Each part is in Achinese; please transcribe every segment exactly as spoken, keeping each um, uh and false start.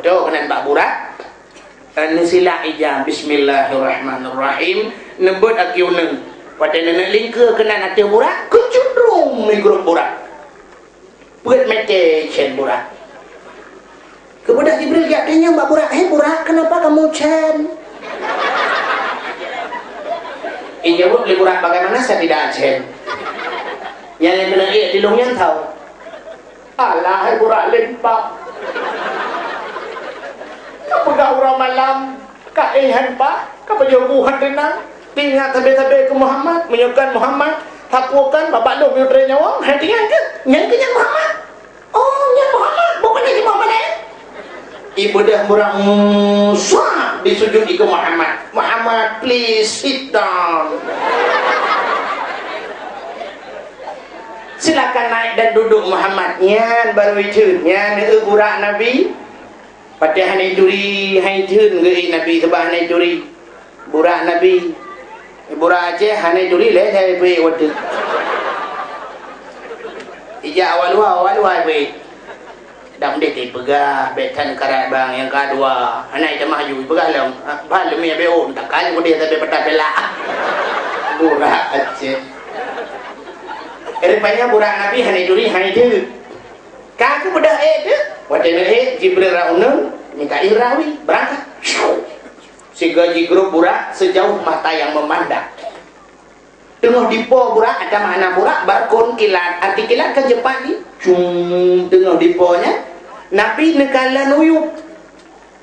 Keunan bak Burak, neusilak ija, "Bismillahirrahmanirrahim." Neubeuet aki uneung. Watée neuneuk lingkeue keunan ateueh Burak, keucundrung migrop Burak. Peuet mete cen Burak. Keubeudah Jibril jak tanyong bak Burak, "Hei Burak, kenapa kamu cen?" Ijaweueb lé Burak, "Bagaimana saya tidak cen? Nyang keuneuk ék di lôn nyan tau." "Alah, hai Burak lempang. Ka peugah uroe malam, ka éh han paih, ka pajoh bu han teunang. Teuingat sabe-sabe keu Muhammad, meunyoe kon Muhammad, sapeue kon babah lôn meunyoe treb nyawöng, hai teuingat keu, nyan keuh nyan Muhammad. Oh, nyan Muhammad, bukan lagi Muhammad laén." Ibeudeuh Burak, mm, swab disujut keu Muhammad. "Muhammad, please sit down." "Silakan naik dan duduk, Muhammad." Nyan barô itheun, nyan eu Burak Nabi. Watée hana ituri, han itheun geu Nabi, sabab hana ituri. Burak Nabi. Burak Aceh hana ituri lé, hai peuék watée. Ijak awak luwa, awak luwa peuék. Dak meudeh teupeugah, bék that karat bang, nyang ka dua. Hana itamah ju, ipeugah lom. Bah leumiah bék ôn, takkan keudeh sabe patah teulah. Burak Aceh. Rupanya Burak Nabi hana ituri, han itheun. Ka keubeudah ék teuh, watée neuék Jibril rot uneung, Mikail rot wie, beurangkat. Syau! Sigoe jigrôp Burak sejauh mata yang memandang. Teungoh dipo Burak, ada makna Burak, barkon kilat. Arti kilat kan cepat ni. Cung, teungoh dipo nyan, Nabi neukalon uyueb.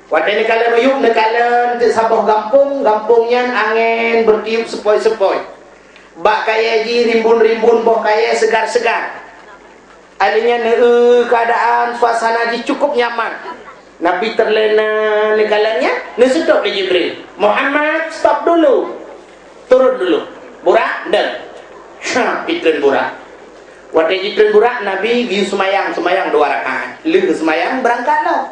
Watée neukalon uyueb, neukalon teuk saboh gampông, gampông nyan angén beutiup seupoi-seupoi. Bak kayée jih rimbun-rimbun boh kayée seugar-seugar. Alheuh nyan, eu, keuadaan suasana jih cukup nyaman. Nabi teurlena neukalon nyan, neuseutôt lé Jibril, "Muhammad, stop dulu. Turun dulu. Burak, deuh." Syah, jitreun Burak. Watée jitreun Burak, Nabi geuyue seumayang, seumayang dua rakaat. Lheuh seumayang, beurangkat lom.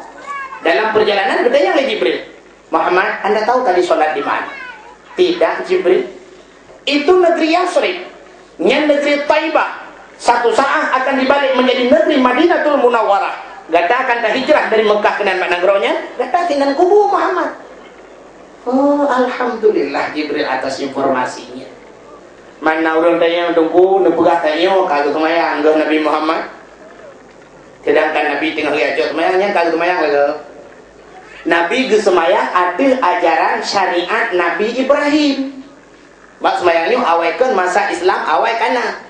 Dalam perjalanan, geutanyong lé Jibril, "Muhammad, anda tahu tadi sholat di mana?" "Tidak, Jibril." "Itu negeri Yasrib. Nyan negeri Taibah. Satu saat akan dibalik menjadi negeri Madinatul Munawwarah. Gata akan tahijrah dari Mekah keunan bak nanggroe nyan, gata sinan kubu Muhammad." Oh, alhamdulillah Jibril atas informasinya. Mana ureuëng tanyong, "Teungku, neupeugah tanyoe ka geuseumayang geuh Nabi Muhammad?" Sedangkan Nabi teungoh geucok seumayang, nyan ka geuseumayang lagée. Nabi geuseumayang ateueh ajaran syariat Nabi Ibrahim. Bak seumayang nyoe awai kon masa Islam awai kana.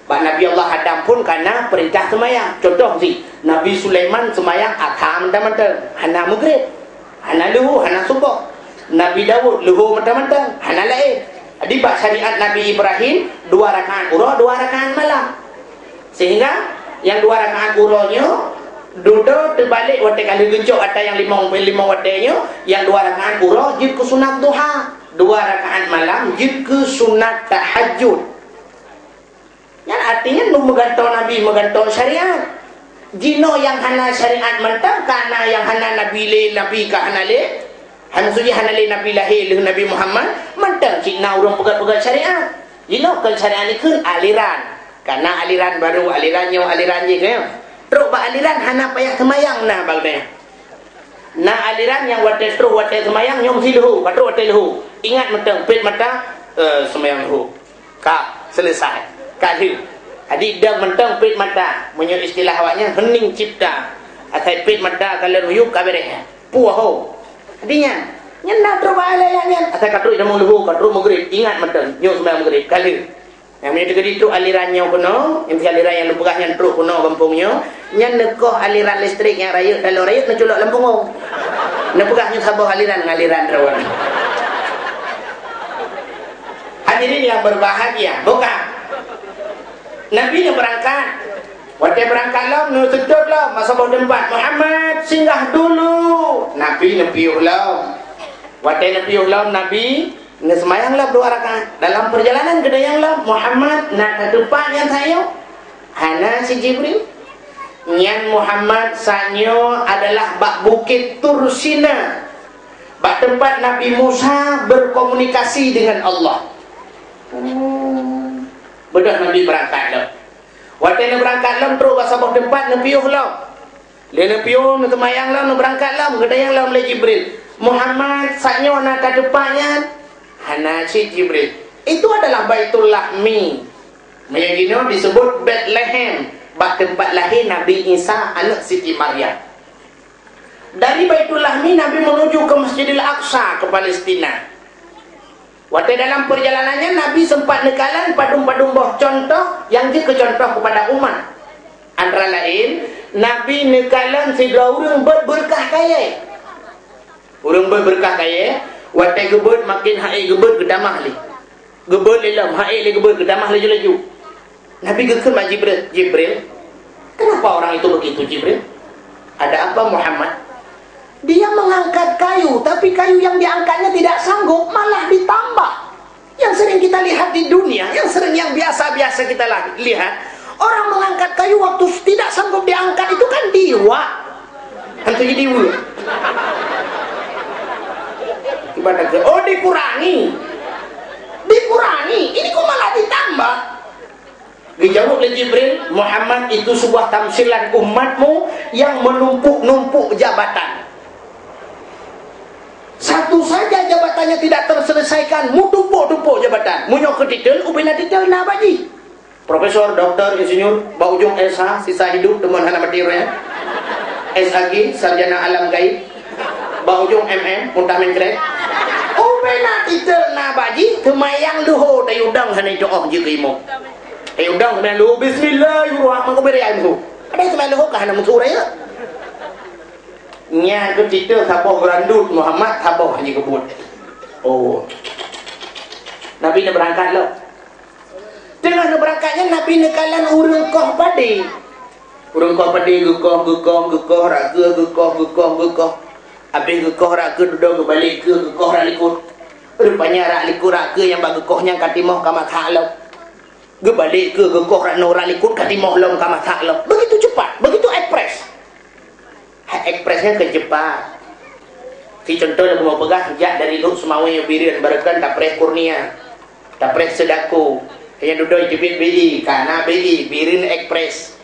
Bak Nabi Allah Adam pun kana peurintah seumayang. Contoh si Nabi Sulaiman seumayang Adha mantong-mantong, hana Maghrib, hana Luhu, hana Suboh. Nabi Daud Luhu mantong-mantong, hana laén. Jadi bak syariat Nabi Ibrahim, dua rakaat uroe, dua rakaat malam. Sehingga nyang dua rakaat uroe nyoe dudoe teubalek watée ka lheueh geucok ata nyang limong, limong watée nyoe, nyang dua rakaat uroe jeuet keu sunat duha, dua rakaat malam jeuet keu sunat tahajud. Nyan artinya nu meugantoe Nabi, meugantoe syariat. Jinoe nyang hana syariat mantong, kana nyang hana Nabi lé, Nabi ka hana lé. Hana suci hana lé Nabi lahé lheueh Nabi Muhammad, mantong cit na ureuëng peugét-peugét syariat. Jinoe kon syariat likheun aliran. Kana aliran baru, aliran nyoe, aliran jih, kan? Trok bak aliran hana payah seumayang na bak geutanyoe. Na aliran nyang watée troh watée seumayang nyoe meusi leuho, ka troh watée leuho. Ingat mantong, pet mata, eh, seumayang leuho. Ka, selesai. Ka lheueh. Jadi dong mantong pet mata. Meunyoe istilah awaknyan, hening cipta. Asai pet mata ka lheueh uyueb ka beréh. Puah ho. Jadi nyan, nyan na troh bak ayat nyan. Asai ka troh itamong leuho, ka troh Maghrib. Ingat mantong, nyoe seumayang Maghrib. Ka lheueh. Nyang meunyoe teukeudi trok aliran nyoe keunoe, nyang aliran nyang neupeugah nyan trok keunoe gampông nyoe, nyan neukoh aliran listrik nyang rayeuk, taloe rayeuk neuculok lam punggong. Neupeugah nyoe saboh aliran ngon aliran droe. Hadirin yang berbahagia, buka. Nabi neubeurangkat. Watée beurangkat lom, neuseutôt lom, masa boh teumpat, "Muhammad, singgah dulu." Nabi neupiôh lom. Watée neupiôh lom, Nabi Neuseumayang lom dua rakaat. Dalam peurjalanan geutanyong lom, "Muhammad, na ka teumpat nyang sayang?" "Hana," si Jibril. "Nyan Muhammad, saat nyoe adalah bak Bukét Tur Sina, bak teumpat Nabi Musa berkomunikasi dengan Allah." Oh. Beudôh Nabi beurangkat lom. Watée neubeurangkat lom, trok bak saboh teumpat neupiôh lom. Lé neupiôh, neuseumayang lom, neubeurangkat lom, geutanyong lom lé Jibril, "Muhammad, saat nyoe na ka teumpat nyan?" "Hana cit, Jibril. Itu adalah Baitul Lahmi." Meunyoe jinoe disebut Betlehem, bak teumpat lahé Nabi Isa, aneuk Siti Maryam. Dari Baitul Lahmi, Nabi menuju ke Masjidil Aqsa, ke Palestina. Watée dalam perjalanan nyan, Nabi sempat neukalon padum-padum boh contoh nyang jeuet keu contoh kepada umat. Antara lain, Nabi neukalon sidroe ureuëng beuet beureukat kayée. Ureuëng beuet beureukat kayée, watée geubeuet, makin ha'é geubeuet geutamah lé. Geubeuet lé lom, ha'é lé geubeuet geutamah laju-laju. Nabi geukheun bak Jibril, "Jibril, kenapa orang itu begitu, Jibril?" "Ada apa, Muhammad?" "Dia mengangkat kayu, tapi kayu yang diangkatnya tidak sanggup, malah ditambah." Yang sering kita lihat di dunia, yang sering, yang biasa-biasa kita la-, lihat, orang mengangkat kayu waktu tidak sanggup diangkat itu kan diwa. Hantu jadi wa. Ibarat kata, "Oh, dikurangi. Dikurangi. Ini kok malah ditambah?" Dijawab oleh Jibril, "Muhammad, itu sebuah tamsilan umatmu yang menumpuk-numpuk jabatan. Satu saja jabatannya tidak terselesaikan, meutumpuk-tumpuk jabatan. Meunyoe keu titel, ubena titel na bak jih. Profesor, doktor, insinyur, bak ujong S H, sisa hidup, teuma hana mati roh nyan. S H G, sarjana alam gaib. Bak ujong M M, muntah mencret. Ubena titel na bak jih, teuma nyang leuho tayue dong hana jitu'oh jeuet keu imum. Tayue dong teuma leuho, bismillahirrahmanirrahim, teuma leuho. Ada teuma leuho ka hana meusu raya." Nyan keu titel saboh geurandut Muhammad, saboh hana geubeuet. Oh. Nabi neubeurangkat lom. Teungoh neubeurangkat nyan, Nabi neukalon ureuëng koh padé. Ureuëng koh padé geukoh, geukoh, geukoh, rakeue geukoh, geukoh, geukoh. Habéh geukoh rakeue dudoe geubalek keue geukoh rot likot. Rupanya rot likot rakeue nyang bak geukoh nyan ka timoh ka masak lom. Geubalek keue geukoh rot noe rot likot ka timoh lom ka masak lom. Begitu cepat, begitu ekspres. Hai, ekspres nyan keu cepat. Si contoh nyang kamoe peugah, jak dari Lhokseumawe u Bireuen, barokon tapreh Kurnia, tapreh Seudako. Nyang dudoe teubiet B I, ka na B I, Bireuen Ekspres.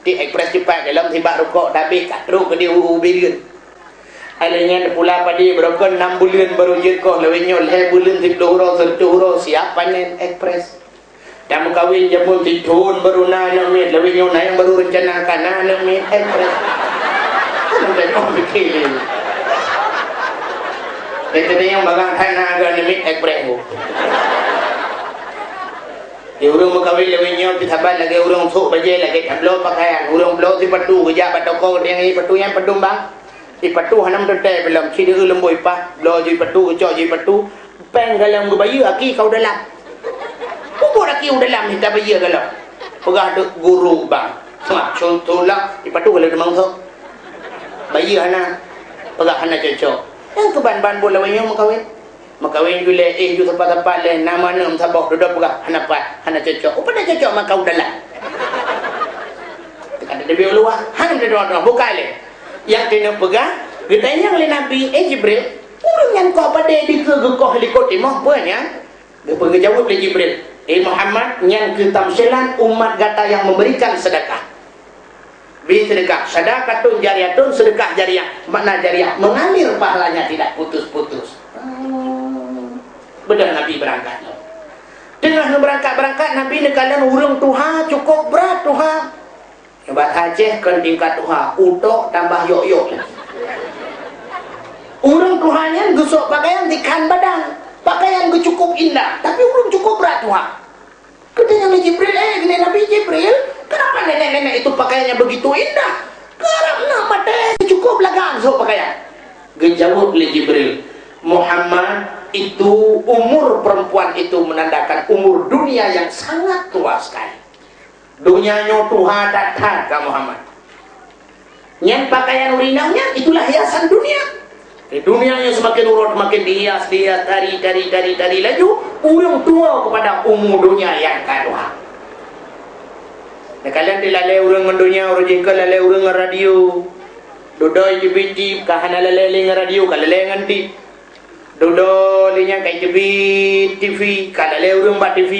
Di Ekspres cepat, dalam sibak rukok, tabeh ka trok keudeh u Bireuen. Hai lheueh nyan pula padé, barokon nam buleuen baru jeuet koh, lawét nyoe lhée buleuen, siplôh uroe, sireutoh uroe siap panen, Ekspres. Dan meukawen jameun sithon baru na aneuk miet, lawét nyoe na nyang baru reuncana ka na aneuk miet, Ekspres. Kan udah nyoe pikir ni. Dan kata nyang barang that na aneuk miet, Ekspres bu. Di ureuëng meukawen lawét nyoe pih saban lagée ureuëng sôk bajée, lagée tabloe pakaian, ureuëng bloe sipatu, geujak bak toko, geutanyoe sipatu nyan padum bang. Sipatu hana meuteuntée, bak lom sideueu leumboi paih, bloe jih patu, geucok jih patu, péng galom geubayeue, aki ka u dalam. Peubuet aki u dalam, mita bayeue galom. Peugah teuk guru bang. Seumah, cuntoh lah, sipatu galom teumang sok. Bayeue hana, peugah hana cocok. Nyang keuban-ban buet lawét nyoe meukawen. Meukawen ju lé, éh ju sapat-sapat lé, na manok saboh, dudoe peugah, hana paih, hana cocok. Upada cocok maka u dalam. Teuka teubiet u luwa, hana teudoa-doa, bukai lé. Nyang keuneuk peugah, geutanyong lé Nabi, "Eh Jibril, ureuëng nyan koh padé dikeue geukoh likot timoh, peue nyan?" Geupeu geujaweueb lé Jibril, "Eh Muhammad, nyan keu tamsilan umat gata yang memberikan sedekah." Bi sedekah, sadaqatun jariyatun, sedekah jariah. Makna jariah, mengalir pahalanya tidak putus-putus. Beudôh Nabi beurangkat nyoe. Teungoh neubeurangkat-beurangkat, Nabi neukalon ureuëng tuha cukôp brat tuha. Nyoe bak Aceh kon tingkat tuha, utok tambah yok-yok. Ureuëng tuha nyan geusok pakaian dikhan badan. Pakaian geucukôp indah, tapi ureuëng cukôp brat tuha. Geutanyong lé Jibril, "Eh, Nabi Jibril, kenapa nenek-nenek itu pakaiannya begitu indah? Karab na maté cukôp lagak sok pakaian." Geujaweueb lé Jibril, "Muhammad, itu umur perempuan itu menandakan umur dunia yang sangat tua sekali. Dunia nyoe tuha that-that ka Muhammad." Nyan pakaian ureuëng inong nyan, itulah hiasan dunia. Di dunia nyoe semakin uroe, semakin dihias, dihias, tari, tari, tari, tari, laju ureuëng tuwoe keupada umu dunia nyang ka tuha. Neukalon teulalé ureuëng ngon dunia, uroe jih ka lalé ureuëng ngon radio. Dudoe teubiet tip, ka hana lalé lé ngon radio, ka lalé ngon tip. Dudoe lé nyan ka teubiet T V, ka lalé ureuëng bak T V.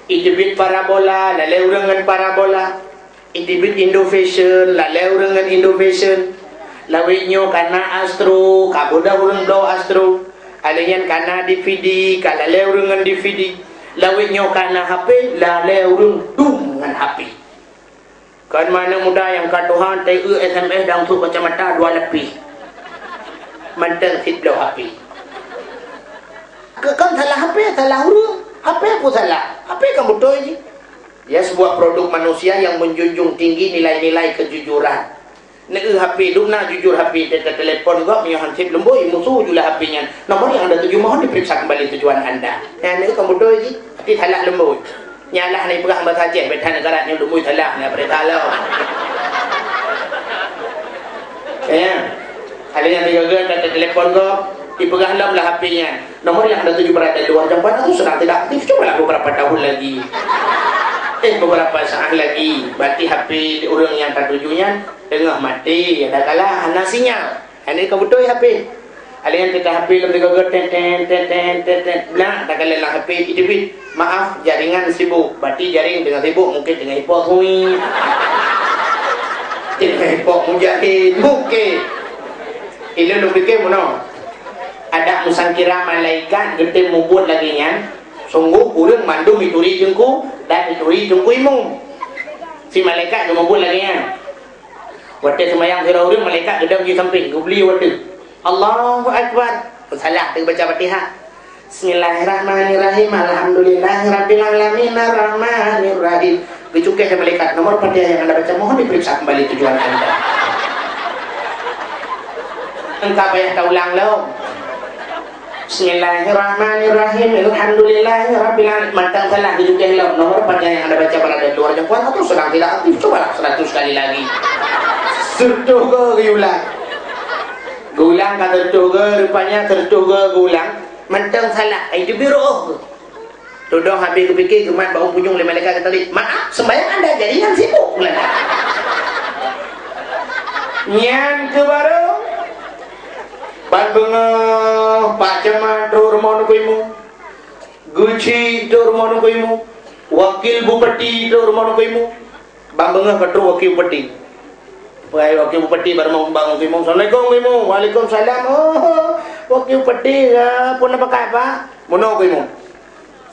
Iteubiet parabola, lalé ureuëng ngon parabola. Iteubiet Indo Fashion, lalée ureuëng ngon Indo Fashion. Lawét nyoe ka na Astro, ka beudôh ureuëng bloe Astro. Alèh nyan ka na D V D, ka lalée ureuëng ngon D V D. Lawét nyoe ka na H P, lalée ureuëng dum ngon H P. Kon manök muda nyang ka tuha teu S M S dan sôk kacamata dua lapéh. Mantong cit bloe H P. Ke-, kon salah H P, salah ureuëng. H P peue salah? H P kan beutôi jih. Dia sebuah produk manusia yang menjunjung tinggi nilai-nilai kejujuran. Neu H P, dum na jujur H P, te-, te-, telepon gob, meunyoe han sép leumbôi, musoh ju lah H P nyan. Nomor yang anda tuju mohon diperiksa kembali tujuan anda. Nyan neu kan beutôi jih, tapi salah leumbôi. Nyan lah na ipeugah bahasa Aceh, beda negara nyoe leumbôi salah, nyan berita lo. Ya. Ada yang tiga-tiga, te-, te-, telepon gob, ipeugah lom lah H P nyan. Nomor yang anda tuju berada di luar jangkauan atau sedang tidak aktif, cobalah beberapa tahun lagi. Eh, beberapa saat lagi. Berarti H P ureuëng nyang tatuju nyan teungoh maté, adakala hana sinyal. Hana ka beutôi H P. Alèh nyan teuka H P lom teuka tet, tet, tet, tet, tet. Blah, adakala lam H P iteubiet, "Maaf, jaringan sibuk." Berarti jaring teungoh sibuk, mungkin teungoh ipok hui. Teungoh ipok mujahid, mungkin. Ilôn lôn pike meunoe. Adak meusangkira malaikat geutem mubuet lagèe nyan, sungguh ureuëng mandum ituri teungku dan ituri teungku imum. Si malaikat geumubuet lagèe nyan. Watèe seumayang sidroe ureuëng, malaikat geudong di sampéng, geubli watèe. Allahu Akbar. Salah teubaca Fatihah. Bismillahirrahmanirrahim. Alhamdulillahirabbil alamin. Arrahmanirrahim. Geucukeh lé malaikat, "Nomor Fatihah yang Anda baca mohon diperiksa kembali tujuan Anda." Engka payah taulang lom. Bismillahirrahmanirrahim. Alhamdulillahirabbil alamin. Mantong salah geucukeh lom. "Nomor Fatihah yang Anda baca berada di luar jangkauan atau sedang tidak aktif. Cobalah seratus kali lagi." Seureutôh goe geuulang. Geuulang ka seureutôh goe, rupanya seureutôh goe geuulang. Mantong salah. Ai teubiet rôh. Tudong habéh geupike, geumat bak ujong lé malaikat geutali, "Maaf, sembahyang anda jaringan sibuk." Nyan keuh barô ban beungoh Pak Camat trôk rumoh Teungku Imum, Geuchik trôk rumoh Teungku Imum, Wakil Bupati trôk rumoh Teungku Imum. Ban beungoh ka trôk Wakil Bupati. Peuhai Wakil Bupati bak rumoh Teungku Imum. "Assalamualaikum, Teungku Imum." "Waalaikumsalam." "Oh, Wakil Bupati, ya, peue na pakai, Pak?" "Meunoe, Teungku Imum.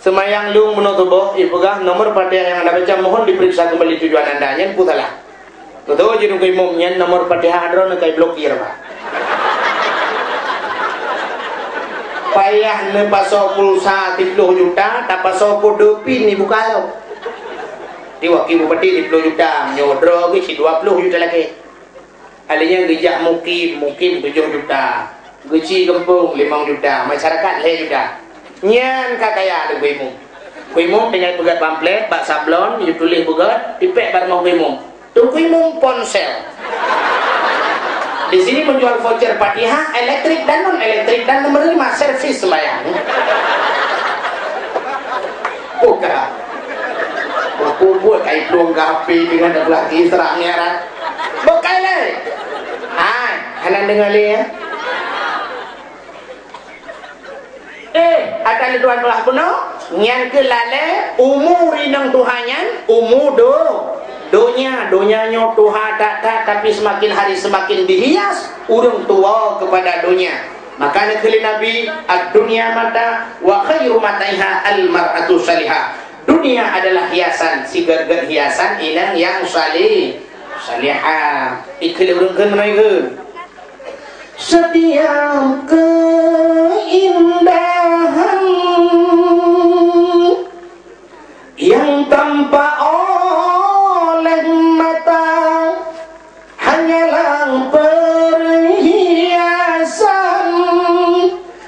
Seumayang lôn meunoe suboh, ipeugah nomor Fatihah nyang Anda baca mohon diperiksa kembali tujuan Anda." "Nyan peue salah?" "Beutôi jih, Teungku Imum, nyan nomor Fatihah droeneuh ka iblokir, Pak." Payah neupasoe pulsa siplôh juta, tapasoe kode pin ibuka lom. Di Wakil Bupati siplôh juta, meunyoe droe geuh cit dua plôh juta lagèe. Alèh nyan geujak Mukim, Mukim tujoh juta. Geuchik Geumpông limong juta, masyarakat lhèe juta. Nyan ka kaya Teungku Imum. Teungku Imum tinggai peugèt pamflet, bak sablon, yue tuléh beugèt, ipèk bak rumoh Teungku Imum. Teungku Imum ponsel. Di sini menjual voucher Fatihah, elektrik dan non elektrik, dan menerima servis sembahyang. Bukan. Bukan buat kai plueng ka H P dengan ada lagi serak ngerat. Bukan lé. Hai, hana dengar lé, ya. Eh, ata lé tuan beulah bunoe, nyan keuh lalé umu rinong tuha nyan, umu do-, donya. Donya nyoe tuha that-that, tapi semakin hari semakin dihias ureuëng tuwoe kepada donya. Maka neukheun lé Nabi, "Ad-dunya mata wa khairu mataiha al-mar'atu salihah." Dunia adalah hiasan, sigét-gét hiasan inong nyang salih-, salihah. Ikheun lé ureuëng kheun meunoe kheun. Setiap keindahan yang tampak oleh mata hanyalah perhiasan,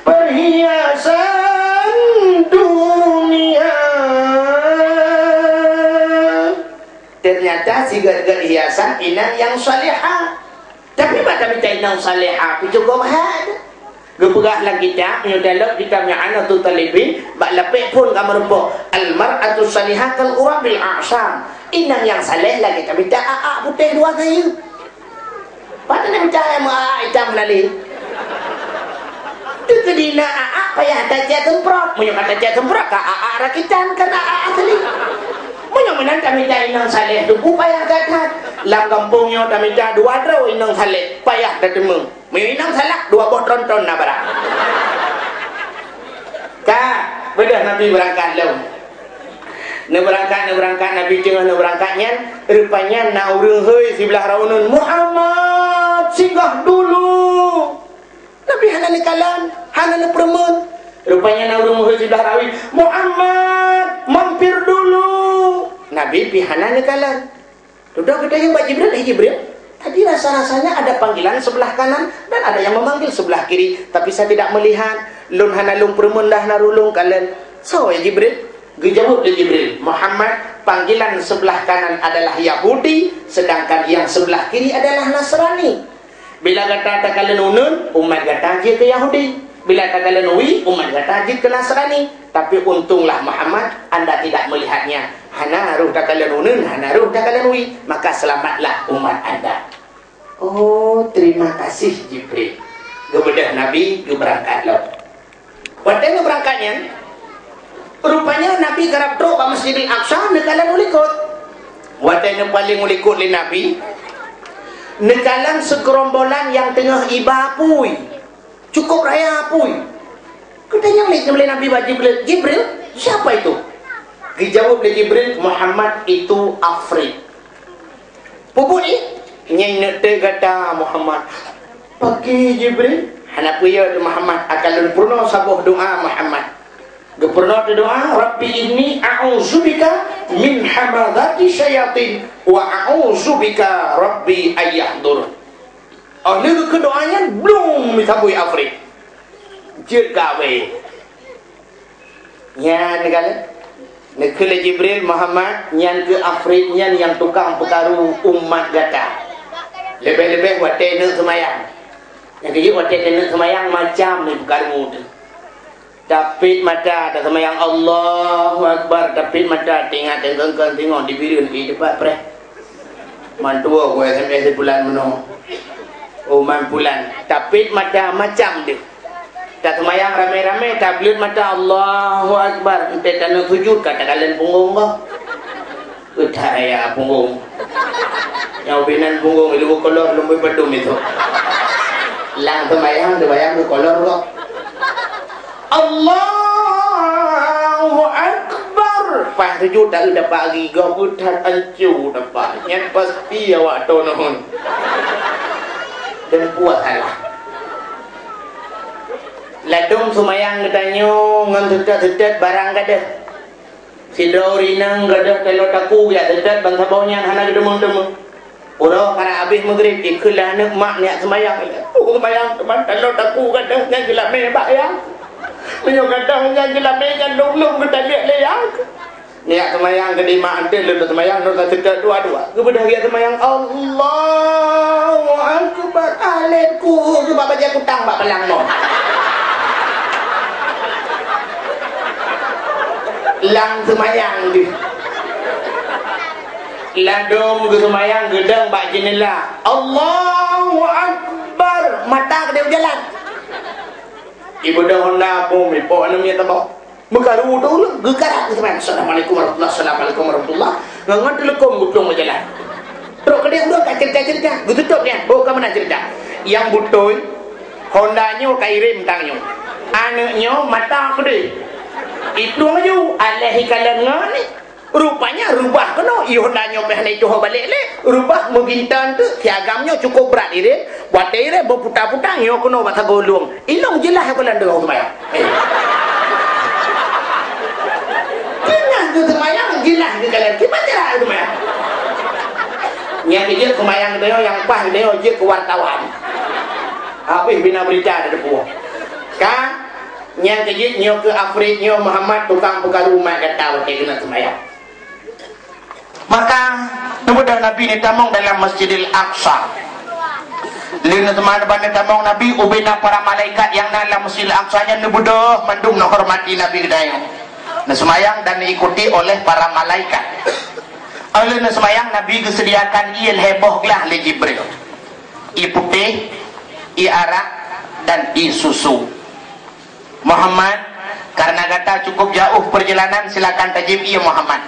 perhiasan dunia. Ternyata sigét-gét hiasan inong nyang salihah. Tapi bak tamita inong salihah pih cukup that. Geupeugah lam kitab, meunyoe dalam kitab I'anatut Talibin, bak lapék phon ka meureumpok, "Al-mar'atu salihah kal ghurabil a'sam." Inong nyang saleh lagèe tamita aak putéh dua sayeup. Pat na mita nyang meu-aak itam hana lé? Teukeudi na aak payah tacek seumprot. Meunyoe ka tacek seumprot, ka aak rakitan, ka na aak asli. Meunyoe meunan ka Mita inong saleh tu payah that-that. Lam gampông nyoe tamita dua droe inong saleh, payah tateumé. Meunyoe inong salak, dua boh tronton na barang. Ka, beudôh Nabi beurangkat lom. Neubeurangkat, neubeurangkat, Nabi teungoh neubeurangkat nyan, rupanya na ureuëng hôi siblah raunun, "Muhammad, singgah dulu!" Nabi hana neukalon, hana neupeureumeun. Rupanya na ureuëng hôi siblah rawi, "Muhammad, mampir dulu!" Nabi pih hana neukalon. Dudoe geutanyoe bak Jibril, "Eh Jibril, tadi rasa-rasanya ada panggilan sebelah kanan dan ada yang memanggil sebelah kiri, tapi saya tidak melihat. Lôn hana lôn peureumeun dah na roh lôn kalon. Soe ya Jibril?" Geujaweueb lé Jibril, "Muhammad, panggilan sebelah kanan adalah Yahudi, sedangkan yang sebelah kiri adalah Nasrani. Bila gata takalon uneun, umat gata jeuet keu Yahudi. Bila takalon wie, umat gata jeuet keu Nasrani. Tapi untunglah Muhammad, anda tidak melihatnya. Hana roh takalon uneun, hana roh takalon wie, maka selamatlah umat anda." "Oh, terima kasih Jibril." Geubeudôh Nabi geubeurangkat lom. Watée geubeurangkat nyan, rupanya Nabi karab trok bak Masjidil Aqsa neukalon u likot. Watée neupaleng u likot lé Nabi, neukalon sigeurombolan nyang teungoh iba apui. Cukup raya apui. Geutanyong lé, lé Nabi bak Jibril, "Jibril, siapa itu?" Geujaweueb lé Jibril, "Muhammad itu Afrit." "Peue buet jih?" "Nyan neuk teuk gata, Muhammad." "Pakri Jibril?" "Hana peue yö, Muhammad, akan lôn peurunoe saboh doa, Muhammad." Geupeurunoe doa, "Rabbi inni a'udzubika min hamazati syayatin wa a'udzubika Rabbi an yahdurun." Oh, lheueh geukheun doa nyan, blum, mita bui Afrit. Jeuet keu awé. Nyan kan? Neukheun lé Jibril, "Muhammad, nyan keuh Afrit nyan nyang tukang peukaru umat gata. Leubeh-leubeh watée neuk seumayang." Nyang keujeuet watée neuk seumayang macam ni peukaru teuh. Tapit mata, taseumayang Allahu Akbar, tapit mata, teuingat teungkon-kon singoh dibireuen di teumpat preh. Mantua ku S M S di bulan meunoe. Umat bulan. Tapit mata macam deuh. Taseumayang ramé-ramé, tableuet mata, Allahu Akbar. Enteuk taneuk sujud, ka takalon punggong gob. Keutai ya punggong. Nyang binan punggong ilmu kolor lembui pedum itu. Lam seumayang, seumayang ke kolor gob. Allahu Akbar. Pas sujud tak dapat lagi, gob that ancu dapat. Nyan pasti awak tonon. Dan puas salah. Ladom seumayang geutanyoe ngon seutet-seutet barang gadoh. Sidroe ureueng inong gadôh taloe taku geujak seutet ban saboh nyan hana geuteumé-teumé. Uroe karab habéh meugrib, ikheun lé aneuk mak neujak seumayang. Ku seumayang teuma taloe taku gadôh nyan geulamé bak ayah. Meunyoe gadôh nyan geulamé nyan lôn-lôn geutaliek lé ayah. Neujak seumayang keudeh mak, enteuk lôn seumayang, lôn seutet dua-dua. Geubeudôh geujak seumayang, Allahu Akbar. Alek ku, geubak bajée kutang bak palang mo. Lam seumayang deuh. Ladom geuseumayang geudong bak jeunela. Allahu Akbar. Mata keudeh jalan. Ibeudôh Honda pun mipok aneuk miet tabok. Meukaru tu geukarat geuseumayang. Assalamualaikum warahmatullah, assalamualaikum warahmatullah. Ngon teuleukom geuplueng bak jalan. Trok keudeh ureueng ka cerita-cerita, geututôp nyan. Oh, ka meunan cerita. Nyang beutôi, Honda nyoe ka irem tang nyoe. Aneuk nyoe mata keudeh. Iplueng laju, aléh ikalon ngon ni. Rupanya reubah keunoe, i Honda nyoe pih hana ituho balek lé. Reubah meugintan teuk, si agam nyoe cukup brat irem. Watée irem beuputa-puta, nyoe keunoe bak sagoe lueng. Inong jeulaih aku lam deungoe seumayang. Eh. Teungoh geuseumayang, jeulaih geukalon. Kiban cara seumayang. Nyang jeuet seumayang geutanyoe, nyang paih geutanyoe jeuet keu wartawan. Habéh bina beurita di depan. Ka, nyang keujeuet nyoe keu Afrit nyoe Muhammad tukang peukaru umat gata watée keuneuk seumayang. Maka, neubeudôh Nabi neutamong dalam Masjidil Aqsa. Lheueh neuteuma neuba neutamong Nabi, ubena para malaikat nyang na lam Masjidil Aqsa nyan neubeudôh mandum neuhormati Nabi geutanyoe. Neuseumayang dan neuikuti oleh para malaikat. Óh lheueh neuseumayang, Nabi geuseudiakan ié lhée boh glah lé Jibril. Ié putéh, ié arak, dan ié susu. Muhammad, karena gata cukup jauh perjalanan, silakan tajieb ié Muhammad.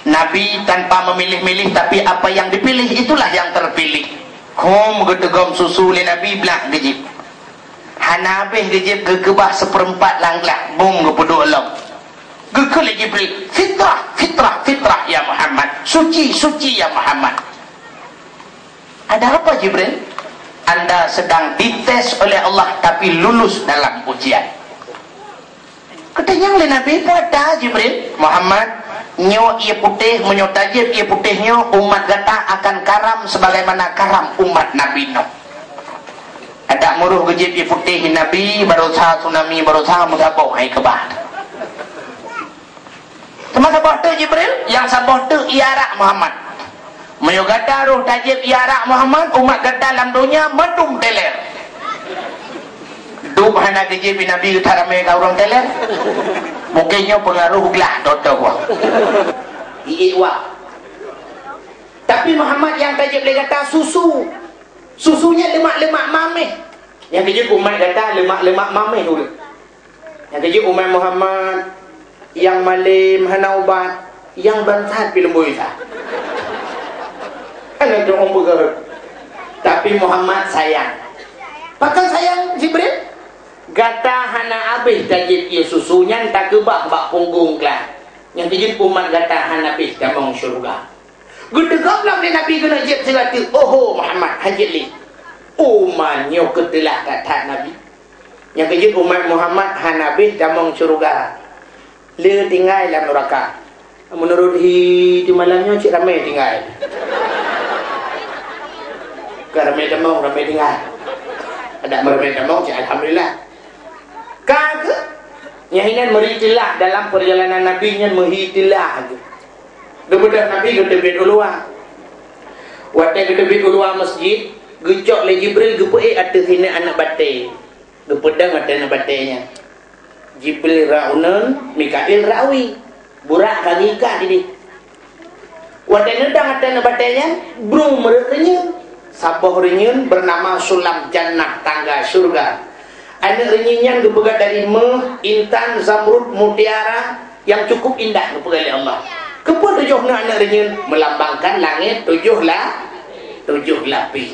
Nabi tanpa memilih-milih, tapi apa yang dipilih itulah yang terpilih. Hom geuteugom susu lé Nabi, blah geujép. Hana habéh geujép, geukeubah seupeurempat lam glah, bum geupeuduek lom. Geukheun lé Jibril, "Fitrah, fitrah, fitrah ya Muhammad. Suci, suci ya Muhammad." "Ada apa, Jibril?" "Anda sedang dites oleh Allah, tapi lulus dalam ujian." Geutanyong lé Nabi, "Peue ata, Jibril?" "Muhammad, nyoe ié putéh, meunyoe tajép ié putéh nyoe, umat gata akan karam sebagaimana karam umat Nabi Nuh." Adak meuruh geujép ié putéh Nabi, barosa tsunami, barosa meusaboh hai keubah. Teuma saboh teuk Jibril, nyang saboh teuk ié arak Muhammad. Meunyoe gata roh tajép ié arak Muhammad, umat gata lam donya mandum teler. Dum hana geujép ié Nabi, gata ramé ka ureuëng teler. Mungkin nyoe peungaruh glah, totoh wah. Ié wah. Tapi Muhammad nyang tajép lé gata susu. Susu nyan leumak-leumak maméh. Nyang geujép umat gata leumak-leumak maméh ureuëng. Nyang geujép umat Muhammad, nyang malem hana ubat, nyang bansat pih leumbôi sa. Hana tu'oh peugah. Tapi Muhammad sayang. Pakon sayang Jibril? Gata hana habéh tajép ié susu nyan, takeubah bak punggong glah. Nyang geujép umat gata hana habéh tamong syeuruga. Geuteugom lom lé Nabi keuneuk jép sigoe teuk, "Oho Muhammad, hana jeuet lé." Umat nyoe keuteulah that-that Nabi. Nyang geujép umat Muhammad hana habéh tamong syeuruga. Le tinggai lam nuraka. Meunurot hi di malam nyoe cit ramé tinggai. Ka ramé tamong, ramé tinggai. Adak meuramé tamong cit alhamdulillah. Ka geuh, nyan hinan meuri teulah dalam peurjalanan Nabi nyan meuhi teulah geuh. Geubeudôh Nabi geuteubiet u luwa. Watée geuteubiet u luwa masjid, geucok lé Jibril geupeuék ateueh sineuk aneuk batée. Geupeudong ateueh aneuk batée nyan. Jibril rot uneun, Mikail rot wie. Burak ka geuikat idéh. Watée neudong ateueh aneuk batée nyan, brung meureuet reunyeun. Saboh reunyeun beunama Sulam Jannah, tangga syeuruga. Aneuk reunyeun nyan geupeugah dari méuh, intan, zamrud, mutiara nyang cukup indah geupeugah lé Allah. Keupeue tujoh neuh aneuk reunyeun? Meulambangkan langét tujoh la-, tujoh lapéh.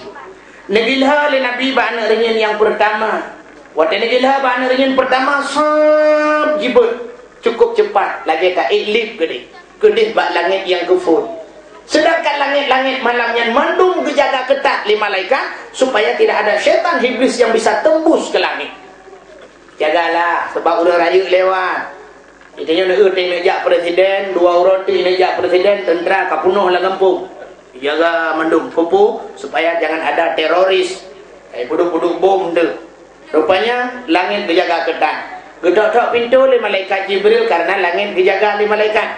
Neugeulhée lé Nabi bak aneuk reunyeun nyang peurtama. Watée neugeulhée bak aneuk reunyeun peurtama, sab jibeuet, cukup cepat, lagée taék lieb keudeh, keudeh bak langét nyang keuphon. Seudangkan langét-langét malam nyan mandum geujaga keutat lé malaikat, supaya tidak ada syaitan iblis yang bisa tembus ke langit. Jagalah, sebab ureuëng rayeuk lewat. Geutanyoe neueu teuk neujak presiden, dua uroe teuk neujak presiden, teuntra ka peunoh lam gampông. Jaga mandum peue-peue supaya jangan ada teroris. Hai peuduek-peuduek bom tu. Rupanya langét geujaga keutat. Geutok-tok pintoe lé malaikat Jibril karena langét geujaga lé malaikat.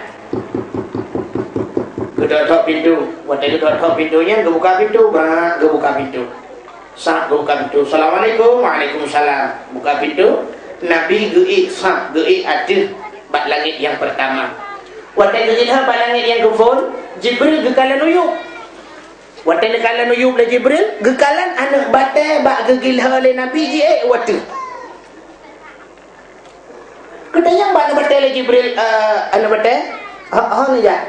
Geutok-tok pintoe. Watée geutok-tok pintoe nyan geubuka pintoe, brat geubuka pintoe. Sab geubuka pintoe. "Assalamualaikum." "Waalaikumsalam." Buka pintoe. Nabi geuék sab, geuék ateueh bak langét nyang peurtama. Watée geuék bak langét nyang keuphon, Jibril geukalon u yueb. Watée neukalon u yueb lé Jibril, geukalon aneuk batée bak geugeulhée lé Nabi jiék u ateueh. Geutanyong bak aneuk batée lé Jibril, "Eh, aneuk batée, ho, ho neujak?"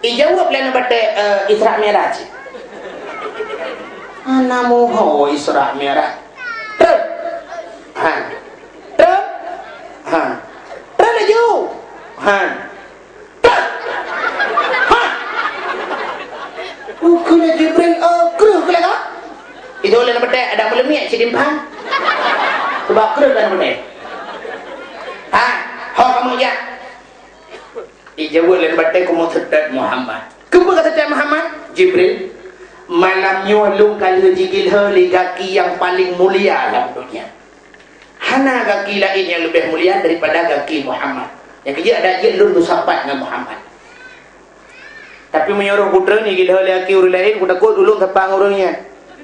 Ijaweueb lé aneuk batée, "Eh, Isra Mi'raj." "Hana muho Isra Mi'raj." "Treb." "Han." "Treb." "Han." "Treb laju." "Han." "Treb." "Han." Ukeue lé Jibril, "Oh, kreueh keu lagak." Itu lé aneuk batée, adak meuleumiek cit dimphan. Sebab kreueh kan aneuk batée. "Ha, ho kamoe jak." Ijaweueb lé aneuk batée, "Kamoe seutôt Muhammad." "Keupeue ka seutôt Muhammad?" "Jibril, malam nyoe lôn ka lheueh jigeulhée lé gaki nyang paleng mulia lam donya. Hana gaki laén nyang leubeh mulia daripada gaki Muhammad. Nyang keujeuet adak jeuet lôn beusapat ngon Muhammad." Tapi meunyoe roh putra ni geudah lé aki ureuëng laén, kutakot ulôn tapa ngon ureuëng nyan.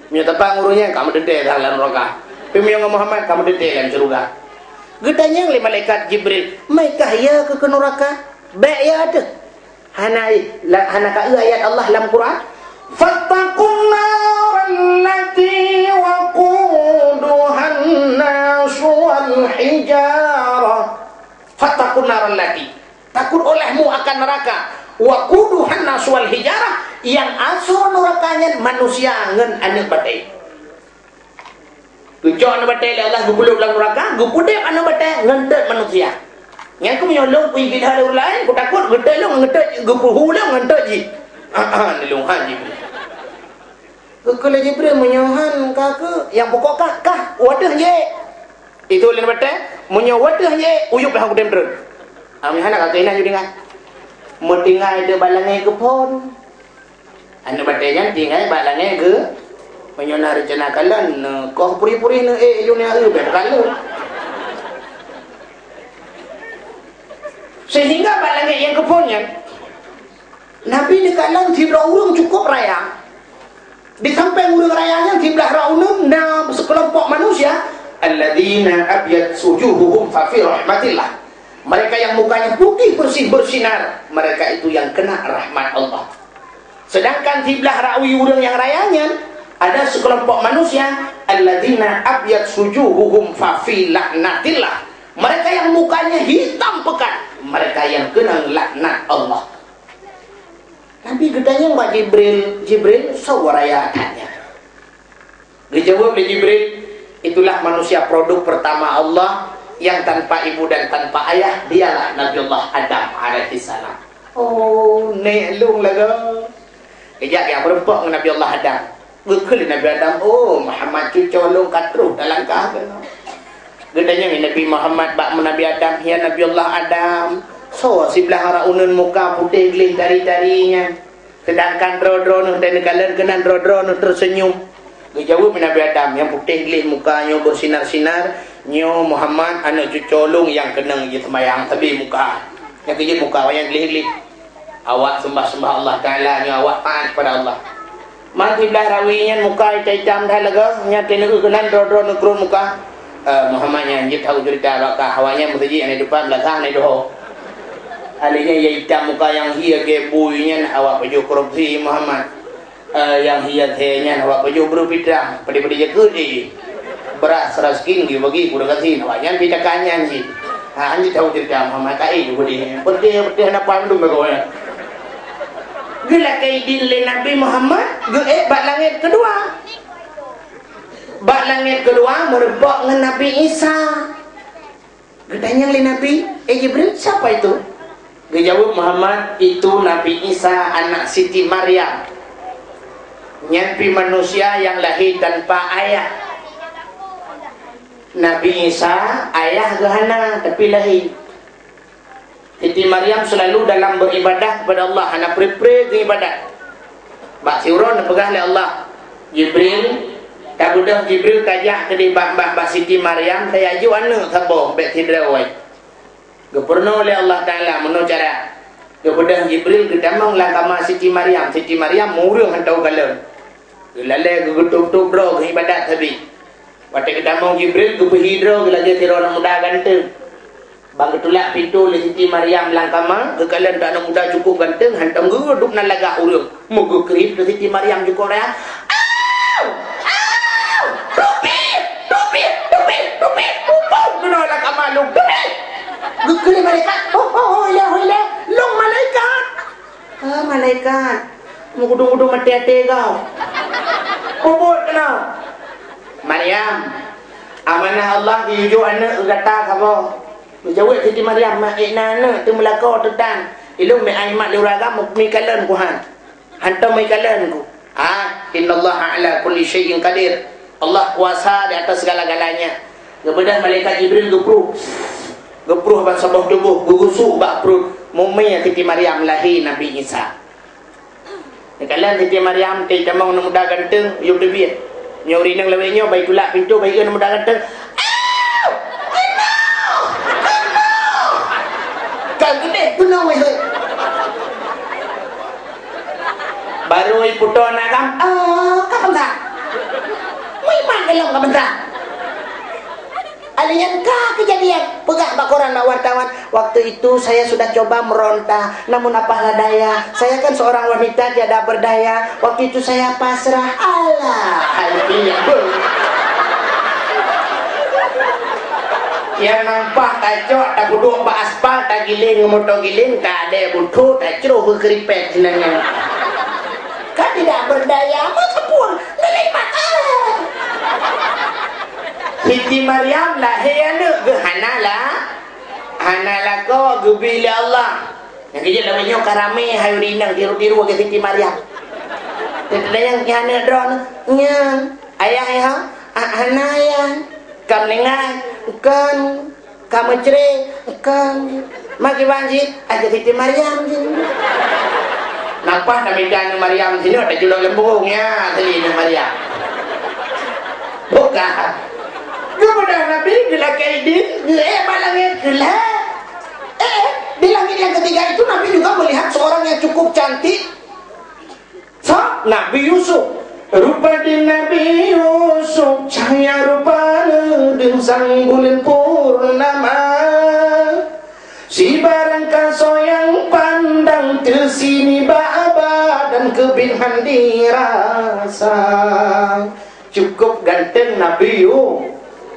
Meunyoe tapa ngon ureuëng nyan, ka meuteuntèe lam nuraka. Tapi meunyoe ngon Muhammad, ka meuteuntèe lam syeuruga. Geutanyong lé malaikat Jibril, "Meuikah ya keu, keu nuraka? Bèk ya teuh." Hana, la, hana ka eu ayat Allah lam Quran? "Fattaqun naral lati waquduhan nasu wal hijarah." Fattaqun naral lati. Takut olehmu akan neraka. Waquduhan nas wal hijarah, nyang asoe nuraka nyan manusia ngon aneuk batée. Geucok aneuk batée lé Allah, geupeuleueb lam nuraka, geupeudeb aneuk batée ngon teuet manusia. Nyan keuh meunyoe lôn kuibi lé ureueng laén, kutakot geutot lôn ngon teuet, geupeuhu lôn ngon teuet jih. Lôn han jih. Geukheun lé Jibril, "Meunyoe han ka keuh, nyang pokok kah, kah, u ateueh jih." Itu lé batée, "Meunyoe u ateueh jih, u yup dah kutem treun." Ami hana ka keunan ju tinggai. Meutinggai di bak langét geuphon. Aneuk batée nyan tinggai bak langét geu, meunyoe na reuncana kalon, neu koh puri-puri neu ék ju neu eu bèk kalon. Sehingga bak langét nyang geuphon nyan, Nabi neukalon sidroe ureueng cukup raya. Di sampéng ureueng raya nyan siblah rot uneuen na seukeulompok manusia, "Alladzina abyad wujuhuhum fa fi rahmatillah." Mereka yang mukanya putih bersih bersinar, mereka itu yang kena rahmat Allah. Sedangkan siblah rot uneuen ureueng nyang raya nyan, ada seukeulompok manusia, "Alladzina abyad wujuhuhum fa fi laknatillah." Mereka yang mukanya hitam pekat, mereka yang kena laknat Allah. Nabi geutanyong bak Jibril, "Jibril, soe raya that nyan?" Geujaweueb lé Jibril, "Itulah manusia produk pertama Allah yang tanpa ibu dan tanpa ayah, dialah Nabiullah Adam alaihissalam." Oh, nèk lôn lagoe. Geujak jak meureumpok ngon Nabiullah Adam. Geukheun lé Nabi Adam, "Oh, Muhammad, cucoe lôn ka troh talangkah keunoe." Geutanyong lé Nabi Muhammad bak Nabi Adam, "Ya Nabiullah Adam, soe siblah rot uneuen muka putéh gleh tari-tari nyan? Sedangkan droe-droe neuh teuh neukalon keunan droe-droe neuh teuseunyum." Geujaweueb lé Nabi Adam, "Nyang putéh gleh muka nyoe beusinar-sinar, nyoe Muhammad, aneuk cucoe lôn nyang keunong jiseumayang sabe muka. Nyang keujeuet muka awaknyan gleh-gleh." Awak seumbah-seumbah Allah Taala nyoe awak taat kepada Allah. Man siblah rot uneuen nyan muka itam-itam that lagoe, nyan teuneuk keunan droe-droe neukrôn muka. Eh, Muhammad nyan jeuet that ceurita bak kah, awaknyan meuseujid hana dupat, meulasah hana duho. Alèh nyan nyang itam muka nyang hié gét bui nyan awak pajoh korupsi Muhammad. Eh, nyang hié thé nyan awak pajoh breueh pitrang, padé-padé jakeuet, eh. Beuras raskin geubagi, kurang gasien, awaknyan pih takan nyan cit. Ha, han jiteupeue ceurita Muhammad Kail, beudeh. Beudeh, beudeh, hana paham dum bak awaknyan. Geulakèe idin lé Nabi Muhammad, geuék bak langét keudua. Bak langét keudua meureumpok ngon Nabi Isa. Geutanyong lé Nabi, "Eh Jibril, siapa itu?" Geujaweueb Muhammad, "Itu Nabi Isa, anak Siti Maryam. Nyan pih manusia nyang lahé tanpa ayah." Nabi Isa, ayah geuh hana, tapi lahé. Siti Maryam selalu dalam beribadah kepada Allah, hana pre-pre geuibadat. Bak siuroe neupeugah lé Allah, "Jibril, tabeudôh Jibril kajak keudeh bak, bak, bak Siti Maryam, tayue aneuk saboh bèk sidroe." Geupeurunoe lé Allah Taala meunoe cara. Geubeudôh Jibril geutamong lam kama Siti Maryam. Siti Maryam meureueng hantom kalon. Geulalèe geugeutôp-tôp droe geuibadat sabe. Watèe geutamong Jibril geupeuhi droe geulagèe sidroe aneuk muda ganteng. Ban geutulak pintoe lé Siti Maryam lam kama, geukalon aneuk muda cukup ganteng, hantom geuduek nan lagak ureueng. Meugeukriet keu Siti Maryam jukok raya. "Au! Au! Tupi! Tupi! Tupi! Tupi! Pupong keunoe lam kama lôn! Tupi!" Geukriet malaikat, "Oh, oh, oh, ilah, oh, ilah! Lôn malaikat!" "Ah, malaikat! Meugudong-gudong maté até kau! Peubuet keunoe!" "Maryam, amanah Allah geuyue jok aneuk keu gata saboh." Geujaweueb Siti Maryam, "Ma ék na aneuk teumeulakoe teutan. Ilôn meu'ah imat lé ureueng agam, meukalon kuhan." Hantom meukalon ku. Ah, innallaha ala kulli syai'in qadir. Allah kuasa di atas segala-galanya. Geubeudôh malaikat Jibril geupruh. Geupruh bak saboh tuboh, geugusuk bak pruet. Mumè Siti Maryam lahé Nabi Isa. Neukalon Siti Maryam, teutamong aneuk muda ganteng, yub teubiet. Nyoe ureueng inong lawét nyoe, bai tulak pintoe, bai kheun aneuk muda ganteng. Au! Keunoe! Keunoe! Ka geudeh keunoe, weh, weh. Baru iputôh aneuk agam, "Oh, ka peugah. Meuiman lom ka peugah." Alèh nyan ka keujadian, peugah bak koran bak wartawan, "Waktu itu saya sudah coba meronta, namun apalah daya, saya kan seorang wanita tiada berdaya, waktu itu saya pasrah." Alah, hai piye beuh. Nyang nampah tacok, tapeuduek bak aspal, tagiléng ngon moto giléng, tadée butho, tacroh beukeuripet sinan nyan. Kan tidak berdaya, meuteupue, ngelai mata. Siti Maryam lahé aneuëk geuh hana la-, hana lakoe, geubi lé Allah. Nyang keujeuet lawét nyoe ka ramé hai ureuëng inong tiru-tiru lagée Siti Maryam. Teuntang nyang nyan aneuk droeneuh, nyan, ayah nyoe, ha? Ah, hana ayah. Ka meuninggai? Kon. Ka meucre? Kon. Ma kiban jih? Aja Siti Maryam jih. Napa tamita aneuk Maryam sinoe tajulok leumbong ya, asli aneuk Maryam. Bukan. Kemudian Nabi geulakée idin, geuék bak langét, geulhée. Eh, di langit yang ketiga itu Nabi juga melihat seorang yang cukup cantik. Sa-, Nabi Yusuf. Rupa di Nabi Yusuf, cahya rupa leudeueng sang buleuen purnama. Sibarang kasoe nyang pandang teusini bak aba dan keubiet hán dirasa. Cukup ganteng Nabi Yu-,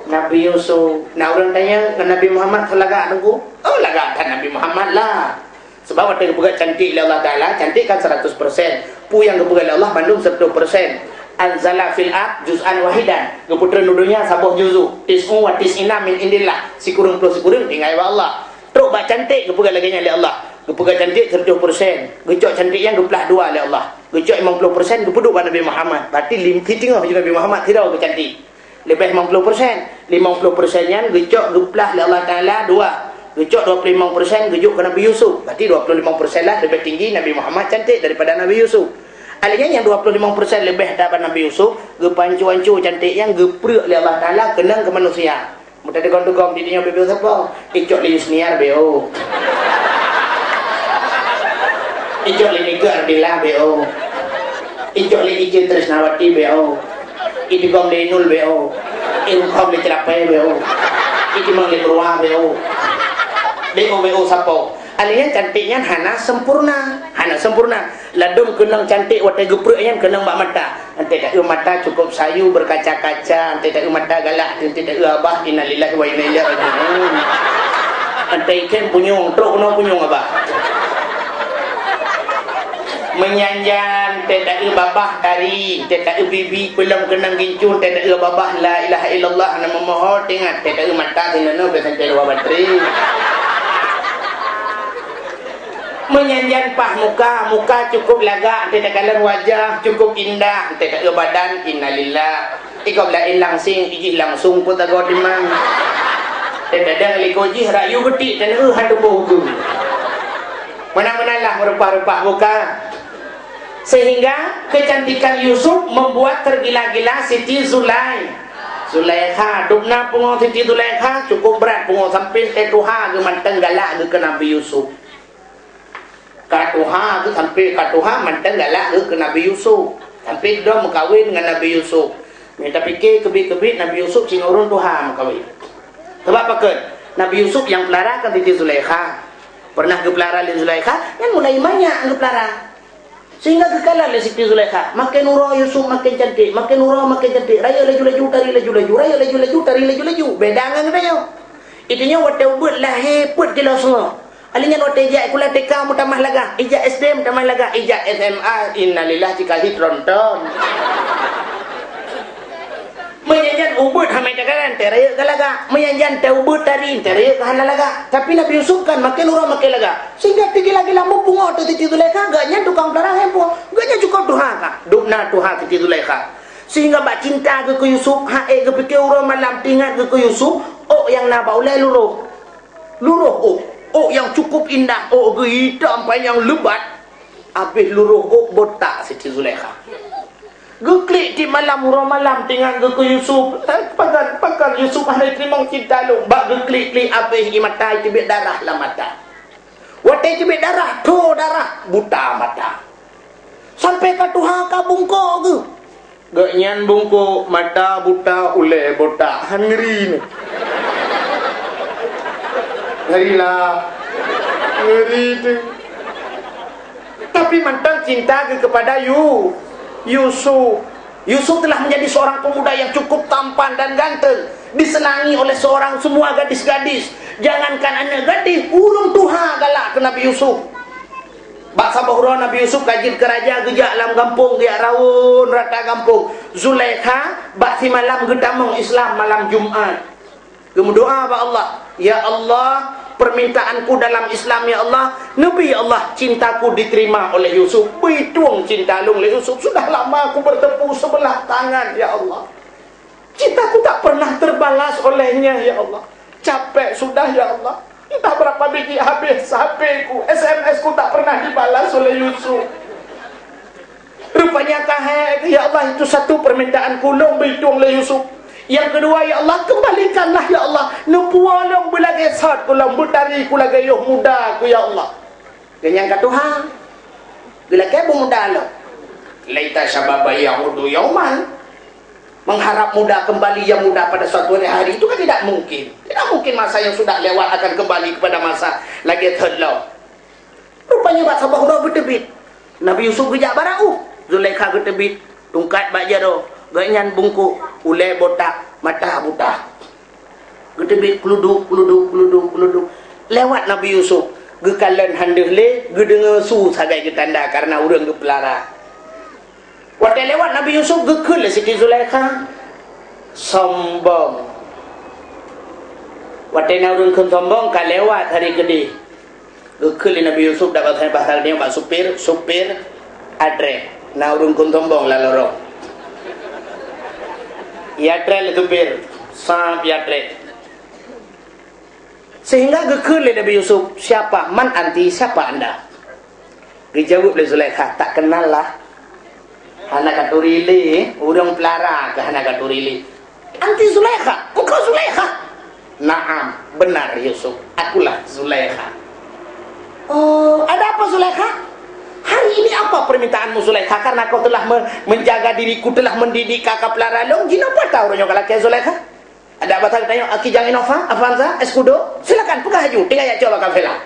Nabi Yusuf. Na ureuëng tanyong ngon Nabi Muhammad lagak teungku? Oh, lagak that Nabi Muhammad lah. Sebab watée geupeugah cantik lé Allah Taala, cantik kan seratus persen. Peue nyang geupeugah lé Allah bandum seratus persen. Anzala fil ard juz'an wahidan. Geupeutreun u donya saboh juzu. Tis'u wa tis'ina min indillah. Sikureueng ploh sikureueng tinggai bak Allah. Trok bak cantik geupeugah lagée nyan lé Allah. Geupeugah cantik seratus persen. Geucok cantik nyang geuplah dua lé Allah. Geucok limong ploh persen geupeuduek bak Nabi Muhammad. Berarti lim-, sitingoh ju Nabi Muhammad sidroe geucantik. Leubeh limong ploh persen. Limong ploh persen nyan geucok geuplah lé Allah Taala dua. Geucok dua ploh limong persen geujok keu Nabi Yusuf. Berarti dua ploh limong persen lah leubeh tinggi Nabi Muhammad cantik daripada Nabi Yusuf. Alèh nyan nyang dua ploh limong persen leubeh daripada Nabi Yusuf, geupanco-anco cantik nyan geuprek lé Allah Taala keunong keu manusia. Meuteudugom-dugom di dunia bebo sapo? Icok lé Yusniar B O. Icok lé Nika Ardila B O. Icok lé Ici Trisnawati B O. Idugom lé Inul B O. Irukom lé Cerapai B O. Itimang lé Berwa B O. B O, B O sapo? Alèh nyan cantik nyan hana sempurna. Hana sempurna. Ladôm keunong cantik watèe geuprek nyan keunong bak mata. Enteuk taeu mata cukup sayu berkaca-kaca, enteuk taeu mata galak, enteuk taeu abah, innalillahi wa inna ilaihi raji'un. Enteuk ikhém punyueng, trok keunoe punyueng abah. Meunyan jan, enteuk taeu babah tari, enteuk taeu bibi peulom keunong gincu, enteuk taeu babah la ilaha illallah, na meumoho teuingat, enteuk taeu mata sinan nyoe biasa enteuk dua batri. Meunyan jan paih muka, muka cukup lagak, enteuk takalon wajah cukup indah, enteuk taeu badan, innalillah. Ikop laén langsing, ijih langsung peuet agoe timang. Enteuk tadong likot jih, rayu geutik, taneuh han tuboh ukeue. Meunan-meunan lah meurupah-rupah muka. Sehingga kecantikan Yusuf membuat tergila-gila Siti Zulai-, Zulaikha. Dubna pungo Siti Zulaikha, cukup brat pungo, sampai teutuha geuh mantong galak geuh keu Nabi Yusuf. Ka tuha tu sampai ka tuha mantong galak geuh keu Nabi Yusuf. Sampai dong meukawen ngon Nabi Yusuf. Meunyo tapike keubiet-keubiet Nabi Yusuf singoh ureueng tuha meukawen. Sabab pakon? Nabi Yusuf nyang peulara kan Siti Zulaikha. Pernah geupeulara lé Zulaikha, nyan mulai manyak geupeulara. Sehingga geukalon lé Siti Zulaikha, makin uroe Yusuf makin cantik, makin uroe makin cantik. Rayeuk laju-laju, tari laju-laju, rayeuk laju-laju, tari laju-laju. Beda ngon geutanyoe. Geutanyoe watèe ubeut lahé peuet kilo seungoh. Alèh nyan watèe ijak sikula T K meutamah lagak, ijak S D meutamah lagak, ijak S M A, innalillah, cit ka hi tronton. Meunyan jan ubeut hana takalon, enteuk rayeuk ka lagak. Meunyan jan teuh ubeut tari, enteuk rayeuk ka hana lagak. Tapi Nabi Yusuf kan makin uroe makin lagak. Sehingga teugila-gila meupungo teuh Siti Zulaikha, gobnyan tukang peulara handphone. Gobnyan cukup tuha ka. Dubna tuha Siti Zulaikha. Sehingga bak cinta geuh keu Yusuf, han ék geupike uroe malam teuingat geuh keu Yusuf, ôk nyang na bak ulèe luroh. Luroh ôk, ôk nyang cukup indah, ôk geuh itam panyang leubat, abéh luroh ôk botak Siti Zulaikha. Geuklik tiep malam, uroe malam teuingat geuh keu Yusuf. Eh, pakon, pakon Yusuf hana teurimong cinta lôn, bak geuklik-klik abéh ié mata, iteubiet darah lam mata. Watèe iteubiet darah, tho darah, buta mata. Sampai ka tuha ka bungkôk geuh. Gobnyan bungkôk, mata buta, ulèe botak. Han ngeuri nyoe. Ngeuri lah. Ngeuri teuh. Tapi mantong cinta geuh kepada Yu-, Yusuf. Yusuf telah menjadi seorang pemuda yang cukup tampan dan ganteng. Disenangi oleh seorang semua gadis-gadis. Jangankan aneuk gadis, ureuëng tuha galak keu Nabi Yusuf. Bak saboh uroe Nabi Yusuf ka jeuet keu raja, geujak lam gampông, geujak raun rata gampông. Zulaikha bak simalam geutamong Islam malam Jumat. Geumeudoa bak Allah, "Ya Allah, permintaanku dalam Islam, ya Allah, neubi, ya Allah, cintaku diterima oleh Yusuf. Beutôi cinta lôn lé Yusuf, sudah lama aku bertepuk sebelah tangan, ya Allah. Cintaku tak pernah terbalas olehnya, ya Allah. Capek sudah, ya Allah. Entah berapa biji habis H P-ku, S M S-ku tak pernah dibalas oleh Yusuf." Rupanya ka hai, "Ya Allah, itu satu permintaanku, lôn beutôi lé Yusuf. Yang kedua, ya Allah, kembalikanlah, ya Allah, neupuwoe lôn beulagée sot ku lôn, beutari ku lagée yoh muda ku, ya Allah." Geunyang ka tuha, geulakée beumuda lom. "Laita syababa ya'udu yauman." Mengharap muda kembali yang muda pada suatu hari itu kan tidak mungkin. Tidak mungkin masa yang sudah lewat akan kembali kepada masa lagée thot lom. Rupanya bak saboh uroe beuteubiet. Nabi Yusuf geujak bak raoh. Zulaikha geuteubiet, tungkat bak jaroe, gobnyan bungkôk, ulée botak, mata buta. Geuteubiet kluduk, kluduk, kluduk, kluduk. Lewat Nabi Yusuf, geukalon han deuh lé, geudeungoe su sagai geutanda karena ureuëng geupeulara. Watée lewat Nabi Yusuf, geukheun lé Siti Zulaikha, "Sombong." Watée na ureuëng kheun sombong, ka lewat hari keudeh. Geukheun lé Nabi Yusuf, dak bak bahasa nyoe bak supir, "Supir, atrét." Na ureuëng kheun sombong lam lorong. Itrét lé supir, sab itrét. Sehingga geukheun lé Nabi Yusuf, "Siapa? Man anti? Siapa anda?" Geujaweueb lé Zulaikha, "Tak kenal lah." Hana katuri lé, ureuëng peulara keu hana katuri lé. "Anti Zulaikha? Engkau Zulaikha?" "Naam, benar Yusuf, akulah Zulaikha." "Oh, ada apa Zulaikha?" "Hari ini apa permintaanmu Zulaikha? Karena kau telah me-, menjaga diriku, telah mendidik kakak peulara lôn, jinoe peue ata uroe nyoe ka lakée Zulaikha?" Ada bak that geutanyong, "Aki Jang Innova, Avanza, Escudo?" "Silakan, peugah laju, tinggai jak cok bak kafe lah."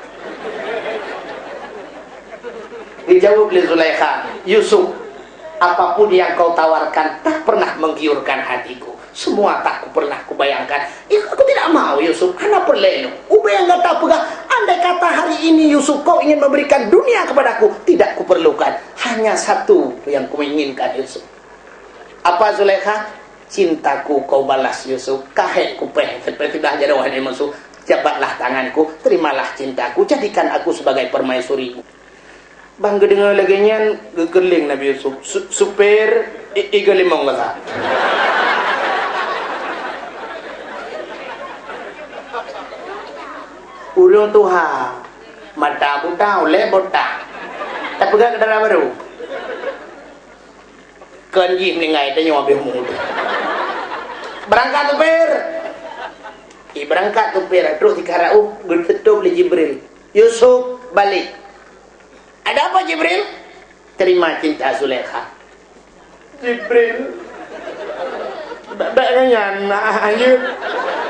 Dijawab lé Zulaikha, "Yusuf, apapun yang kau tawarkan tak pernah menggiurkan hatiku. Semua tak ku pernah kubayangkan." "Ya, aku tidak mau, Yusuf, hana peureulée nyoe. Ubé nyang gata peugah, andai kata hari ini, Yusuf, kau ingin memberikan dunia kepadaku, tidak kuperlukan. Hanya satu yang kuinginkan, Yusuf." "Apa, Zulaikha?" "Cintaku kau balas, Yusuf. Ka hék kupéh, teupéh sudah jaroe hana musoh. Jabatlah tanganku, terimalah cintaku, jadikan aku sebagai permaisurimu." Ban geudeungoe lagée nyan, geukeulieng Nabi Yusuf. "Su-, supir, i-, iga limong gata." Ureuëng tuha, mata buta, ulée botak. Tapeugah keu dara barô. Kon jih meuninggai, tanyoe habéh umu. "Beurangkat, supir!" Ibeurangkat supir, trok sikara uh, geuteutôb lé Jibril. "Yusuf, balik." "Ada apa, Jibril?" "Terima cinta Zulaikha." "Jibril, bèk, bèk ngon nyan, hanjeuet,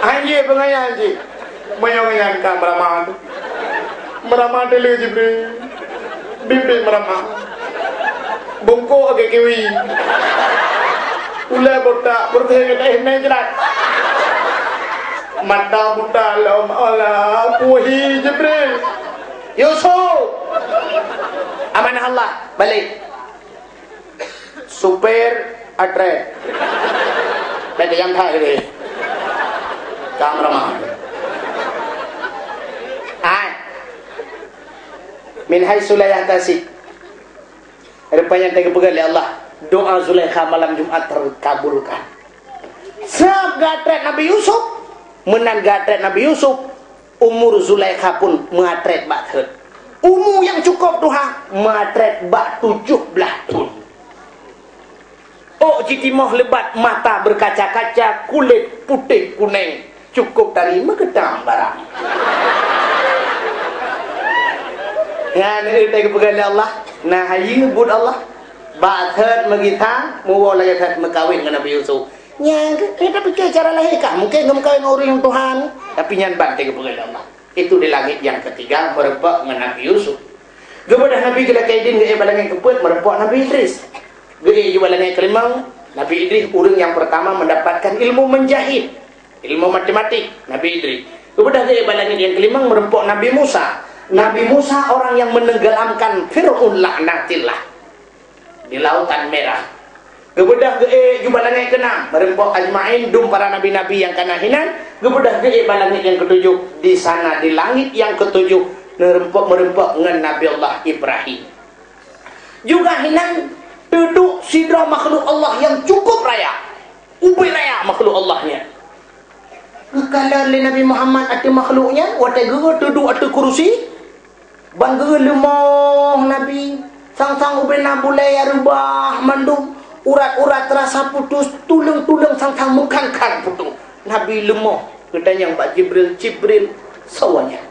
hanjeuet peue ngon nyan cit. Meunyoe ngon nyan ka meuramah tu. Meuramah teuleu Jibril. Biet-biet meuramah. Bungkôk lagèe kiwi. Ulèe botak, beureutéh geutéh mé jrat. Mata buta lom, alah, puhi Jibril." "Yusuf! Amanah Allah, balik." Supir, atrét. Bèk tanyong that lé. Ka meuramah. Hai. Min haitsu la yahtasib. Rupanya teupeugah lé Allah, doa Zulaikha malam Jumat terkabulkan. Sab geuatrét Nabi Yusuf, meunan geuatrét Nabi Yusuf, umur Zulaikha pun meuatrét bak thon. Umu nyang cukôp tuha, meuatrét bak tujoh blaih thon. Ôk jitimoh leubat, mata berkaca-kaca, kulét putéh kunéng, cukôp tari meukeutam barang. Nyan teupeugah lé Allah, na hayeue buet Allah. Bak thon meugisa, muwoe lagèe that meukawen ngon Nabi Yusuf. Nyan, eh, tapike cara lahé kah mungken geumeukawen ngon ureueng nyang tuha, tapi nyan ban teupeugah lé Allah. Itu di langit yang ketiga, meurumpok ngon Nabi Yusuf. Geubeudôh Nabi geulakèe idin geuék bak langèt keupeuet, meurumpok Nabi Idris. Geuék ju bak langèt keulimong, Nabi Idris ureueng nyang pertama mendapatkan ilmu menjahit. Ilmu matematik, Nabi Idris. Geubeudôh geuék bak langét nyang keulimong, meureumpok Nabi Musa. Nabi Musa orang yang menenggelamkan Fir'aun laknatillah di Lautan Merah. Geubeudôh geuék ju bak langét keunam, meureumpok ajmain dum para nabi-nabi nyang ka na hinan. Geubeudôh geuék bak langét nyang keutujoh, di sana di langit yang ketujuh, meureumpok, meureumpok ngon Nabi Allah Ibrahim. Juga hinan teuduek sidroe makhluk Allah yang cukup raya. Ubé raya makhluk Allah nyan. Geukalon lé Nabi Muhammad ateueh makhluk nyan, watée geuh teuduek ateueh kurusi, ban geuh leumoh Nabi, sang-sang ubé na bulée ya reubah mandum, urat-urat teurasa putus, tuleueng-tuleueng sang-sang meukhang-khang putus. Nabi leumoh, geutanyong bak Jibril, "Jibril, soe nyan?"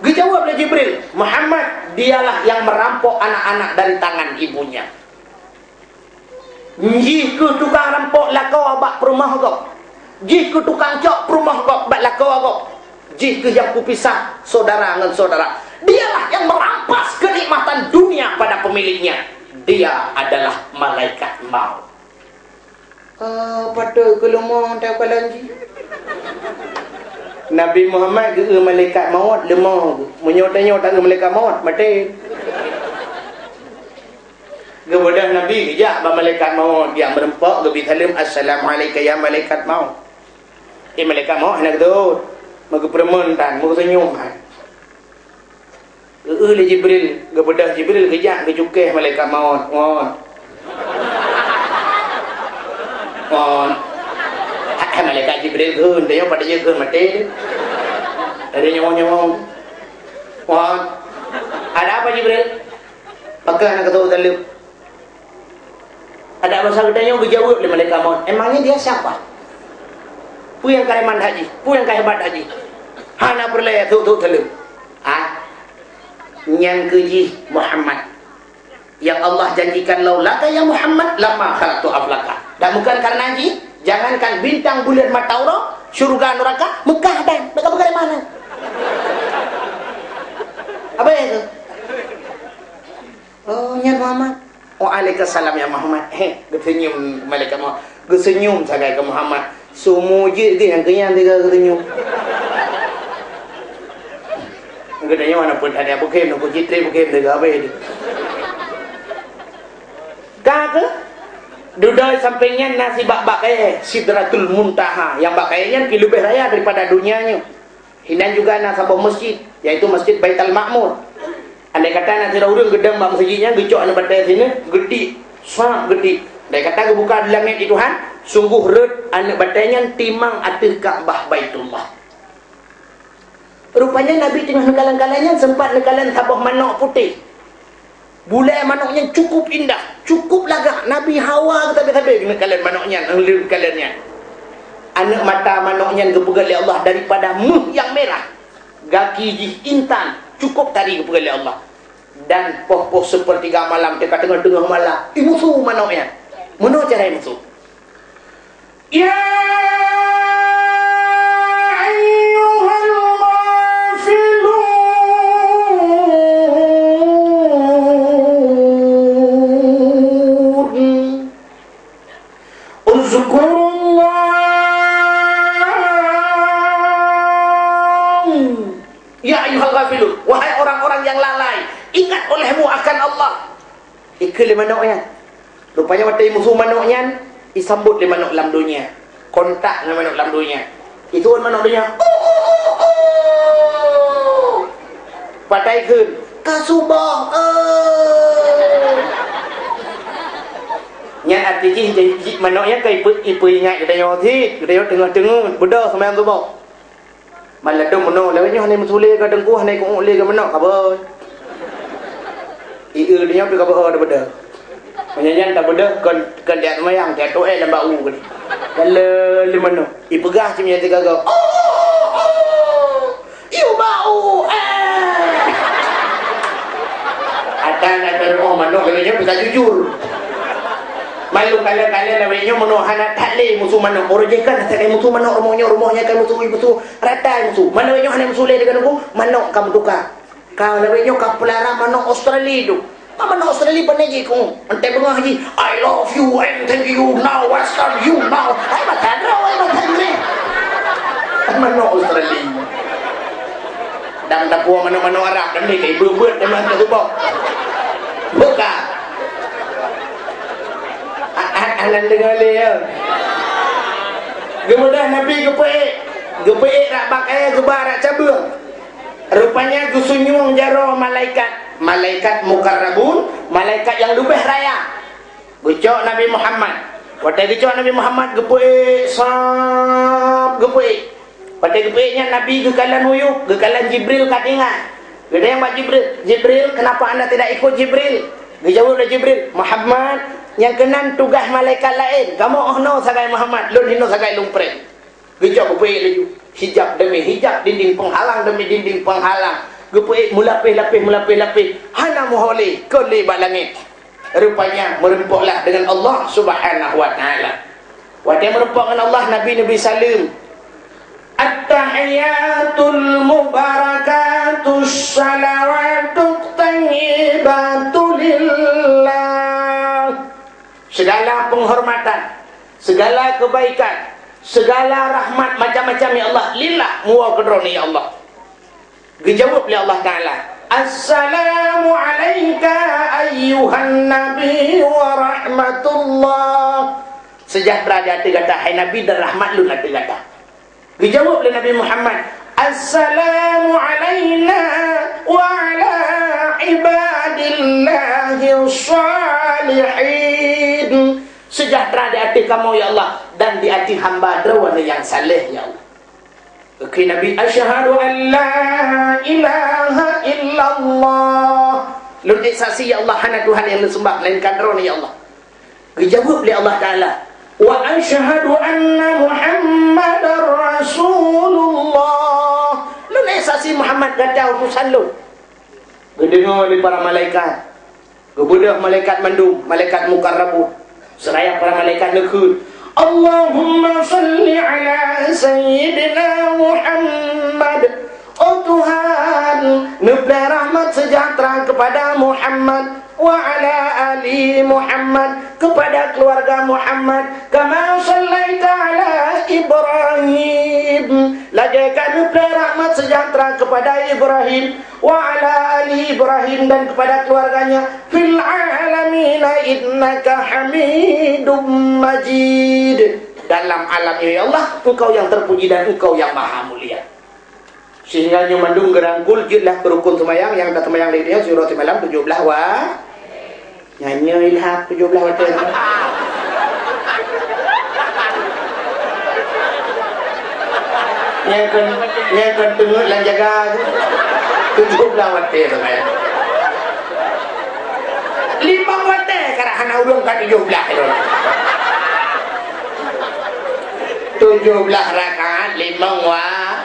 Geujaweueb lé Jibril, "Muhammad, dialah yang merampok anak-anak dari tangan ibunya." Jih keuh tukang rampok lakoe bak peurumoh gob. Jih keuh tukang cok peurumoh gob bak lakoe gob. Jih keuh nyang peupisah syedara ngon syedara. Dialah yang merampas kenikmatan dunia pada pemiliknya. Dia adalah malaikat maut. Oh, patut keu leumoh teukalon jih. Nabi Muhammad geu malaikat maut leumoh. Meunyoe tanyoe tak malaikat maut, maté. Geubeudôh Nabi geujak bak malaikat maut, geujak meureumpok, geubri saleuem, "Assalamu'alaika ya malaikat maut." Eh, malaikat maut hana geutôt. Meugeupeureumeun tan, meugeusenyum tan. Geu lé Jibril, geubeudôh Jibril geujak geucukéh malaikat maut. Ngon. Ngon. Hai malaikat Jibril, kheun, tanyoe padahai kheun maté. Dari nyoe-nyoe. Ngon. Ada apa, Jibril? Pakon hana geutôt saleuem? Ada masa geutanyoe geujaweueb lé malaikat maut, "Emangnya dia siapa? Peue nyang ka iman haji? Peue nyang ka hebat haji?" Hana peureulée sôk-sôk saleuem. Ah, nyang keu jih Muhammad. Yang Allah janjikan, "Laulaka ya Muhammad lama khalaqtu aflaka." Dan bukan karena jih, jangankan bintang buleuen mata uroe, syurga nuraka, Mekah dan, mereka bukan di mana? Apa itu? Oh, nyan Muhammad. Waalaikumsalam ya Muhammad. Heh, geusenyum malaikat maut. Geusenyum sagai keu Muhammad. Sumu jih geuh nyang keunyan tiga geusenyum. Geutanyoe na pun ada bukan, na pun jitré bukan tiga habéh. Ka keuh? Dudoe sampéng nyan na sibak bak kayée, Sidratul Muntaha. Nyang bak kayée nyan pih leubeh raya daripada dunia nyoe. Hinan juga na saboh masjid, yaitu Masjid Baitul Ma'mur. Andai kata na sidroe ureuëng geudong bak masjid nyan, geucok aneuëk batée sineuk, geudik, sab geudik. Andai kata geubuka di langét di Tuhan, sungguh rhot aneuëk batée nyan timang ateueh Ka'bah Baitullah. Rupanya Nabi teungoh neukalon-kalon nyan sempat neukalon saboh manok putéh. Bulée manok nyan cukup indah, cukup lagak. Nabi hawa geutabe-tabe geuneuk kalon manok nyan, nyang lheueh kalon nyan. Aneuëk mata manok nyan geupeugét lé Allah daripada méuh nyang mirah. Gaki jih intan, cukup tari geupeugét lé Allah. Dan poh-poh seupeurtiga malam, teuka teungoh-teungoh malam, imusu manok nyan. Meunoe cara imusu. Ya ayyuhal ghafilun, uzkurullah. Ya ayyuhal ghafilun, wahai orang-orang yang lalai, ingat olehmu akan Allah. Ikheun lé manok nyan. Rupanya watée imusu manok nyan, isambot lé manok lam donya. Kontak ngon manok lam donya. Ituan manok donya. Patai kheun, "Ka suboh, eh." Nyan arti jih, jih manok nyan ka ipe-, ipeuingat geutanyoe cit, geutanyoe teungoh-teungoh beudôh seumayang suboh. Maladôm meunoe, lawét nyoe hana musulé ka teungku, hana ku'uek lé ka meunoe, ka beuet. Ié nyoe pih ka beuet, ka beuet. Meunyan nyan ka beuet, kon, kon tiat seumayang, tiat tu'ée lam bak u keudeh. Jalan lé meunoe. Ipeugah cit meunyan sigaga. Oh, oh, oh, oh. Yue bak u, eh. Ata na teurimong manok lawét nyoe pih ka jujur. Malu kala-kala lawét nyoe meunoe hana that lé musu manok. Uroe jih kan that lé musu manok rumoh nyoe, rumoh nyan kan musu, musu. Rata musu. Manok nyoe hana musu lé deungon ku, manok ka meutuka. Ka lawét nyoe ka peulara manok Australia tu. Manok Australia pane jih ku. Entah beungoh jih, "I love you and thank you, now Western, you now." Hai mata droe, hai mata Inggris. Manok Australia. Dan dapur manok-manok Arab, dan ni kai beubeuet dan mantap subok. Buka. A-, a-, anan deungoe lé, ya. Geubeudôh Nabi geupeuék. Geupeuék rak bak kayèe, geuba rak cabeueng. Rupanya geusunyueng jaroe malaikat. Malaikat mukarrabun, malaikat nyang leubeh raya. Geucok Nabi Muhammad. Watèe geucok Nabi Muhammad, geupeuék, sab, geupeuék. Watèe geupeuék nyan Nabi geukalon huyup, geukalon Jibril ka tinggai. Geutanyong bak Jibril, "Jibril, kenapa anda tidak ikut Jibril?" Geujaweueb lé Jibril, "Muhammad, nyang keunan tugaih malaikat laén, kamoe 'oh noe sagai Muhammad, lôn hinoe sagai lôn preh." Geucok geupeuék laju. Hijab demi hijab, dinding penghalang demi dinding penghalang. Geupeuék meulapéh-lapéh, meulapéh-lapéh. Hana meuho lé, kon lé bak langét. Rupanya, meureumpoklah dengan Allah Subhanahu wa Ta'ala. Watèe meureumpok ngon Allah, Nabi neubri saleuem. "At-tahiyyatul mubarakatus salawatut thayyibatu lillah." Segala penghormatan, segala kebaikan, segala rahmat macam-macam, ya Allah, lillah, muwoe keu Droeneuh, ya Allah. Geujaweueb lé Allah Ta'ala, "Assalamu alaika ayyuhan nabi wa rahmatullah." Sejahtera di ateueh gata, hai Nabi, dan rahmat Lôn ateueh gata. Geujaweueb lé Nabi Muhammad, "Assalamu alaina wa ala ibadillahis shalihin." Sejahtera di ateueh kamoe, ya Allah, dan di ateueh hamba Droeneuh nyang saleh, ya Allah. Geukheun Nabi, "Asyhadu an la ilaha illallah." Lôn ék saksi, ya Allah, hana Tuhan nyang lôn seumbah melainkan Droeneuh, ya Allah. Geujaweueb lé Allah Ta'ala, "Wa asyhadu anna Muhammadar Rasulullah." Lôn ék saksi Muhammad gata utosan Lôn. Geudeungoe lé para malaikat. Geubeudôh malaikat mandum, malaikat mukarrabun. Seuraya para malaikat neukheun, "Allahumma shalli ala Sayyidina Muhammad." Oh Tuhan, neubri rahmat sejahtera kepada Muhammad, wa ala ali Muhammad, kepada keluarga Muhammad, kama shallaita ala Ibrahim. Lagèe ka neubri rahmat sejahtera kepada Ibrahim, wa ala ali Ibrahim, dan kepada keluarganya, fil alamina innaka Hamidum Majid. Dalam alam ini, ya Allah, Engkau yang terpuji dan Engkau yang maha mulia. Sehingga nyoe mandum geurangkul, jeuet lah keu rukun seumayang nyang taseumayang lé nyoe, siuroe simalam tujoh blaih wa-, Nyan nyoe ilham tujoh blaih watèe. Nyang kon, nyang kon teungeut lam jaga tu. Tujoh blaih watèe tu kan. Limong watèe karap hana ureueng ka tujoh blaih tu. Tujoh blaih rakaat, limong wa-,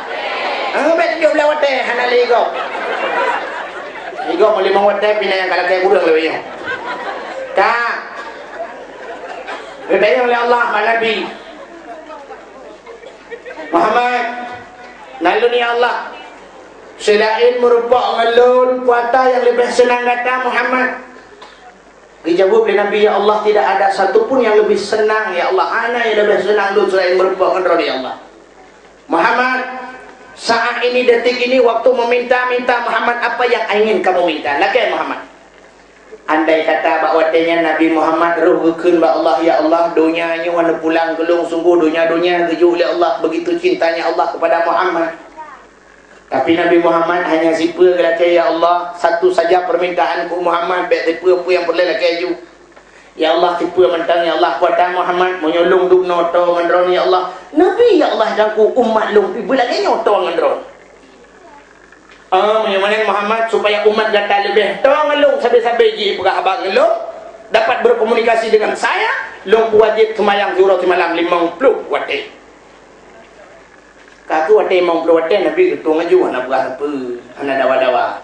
ah, bèk tujoh blaih watèe hana lé gob. Lé gob limong watèe pih na nyang ka lakèe kureueng lé nyoe. Ka. Geutanyong lé Allah bak Nabi, "Muhammad, nan lôn ya Allah, seulaén meurumpok ngon lôn, peue ata nyang leubeh seunang gata, Muhammad?" Geujaweueb lé Nabi, "Ya Allah, tidak ada satu pun yang lebih senang, ya Allah, hana nyang leubeh seunang lôn seulaén meurumpok ngon Droeneuh, ya Allah." Muhammad, saat ini, detik ini, waktu meminta, minta Muhammad apa yang ingin kamu minta. Lakèe Muhammad. Andai kata bak watèe nyan Nabi Muhammad roh geukheun bak Allah, "Ya Allah, donya nyoe hana pulang keu lôn, sungguh donya-donya geujok lé Allah, begitu cintanya Allah kepada Muhammad." Tapi Nabi Muhammad hanya sipeue geulakèe, "Ya Allah, satu saja permintaanku Muhammad, bèk sipeue peue nyang peureulèe lakèe ju." "Ya Allah, sipeue mantong, ya Allah, peue ata Muhammad, meunyoe lôn dubnoe toe ngon droeneuh, ya Allah, Nabi, ya Allah, dan ku umat lôn pih beulagèe nyoe toe ngon droeneuh." "Ah, meunyoe meunan Muhammad, supaya umat gata leubeh toe ngon lôn sabe-sabe jipeugah haba ngon lôn, dapat berkomunikasi dengan saya, lôn peuwajéb seumayang siuroe simalam limong ploh watèe." Ka keuh watèe limong ploh watèe Nabi geutueng laju, hana peugah sapeue, hana dawa-dawa.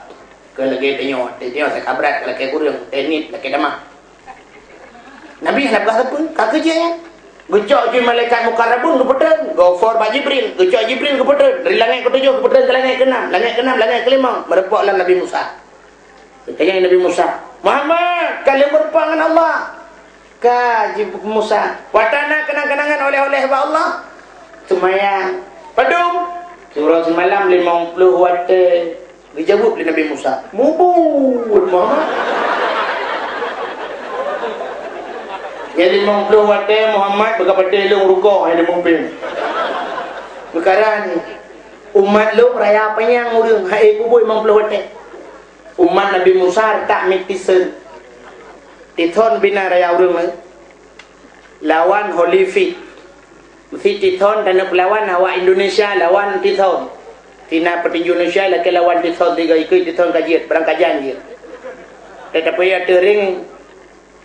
Keu lagèe tanyoe, tanyoe saka brat, lakèe kureueng, teknik, lakèe damah. Nabi hana peugah sapeue, ka keuh jih nyan. Geucok jih malaikat mukarrabun geupeutreun, geuofer bak Jibril, geucok Jibril geupeutreun, dari langèt keutujoh geupeutreun keu langèt keunam, langèt keunam, langèt keulimong, meurumpok lam Nabi Musa. Geutanyong Nabi Musa, "Muhammad, ka lheueh meurumpok ngon Allah." Ka jaweueb Musa, "Watèe na keunang-keunangan oleh-oleh bak Allah, seumayang." "Padum?" "Siuroe simalam limong ploh watèe." Geujaweueb lé Nabi Musa, "Mubuet, Muhammad." Nyan limong ploh watèe Muhammad beuka patéh lôn rukok hai muphom. Meukaran umat lôn raya panyang ureueng hai mubuet limong ploh watèe. Umat Nabi Musa reutak mit tison. Tison bina raya ureueng lawan Holyfield. Meusi tison taneuk peulawan awak Indonesia lawan tison. Sina peutinju Indonesia lakèe lawan tison tiga ikeu tison ka jeuet, barang kajan jeuet. Tetapi ya teuring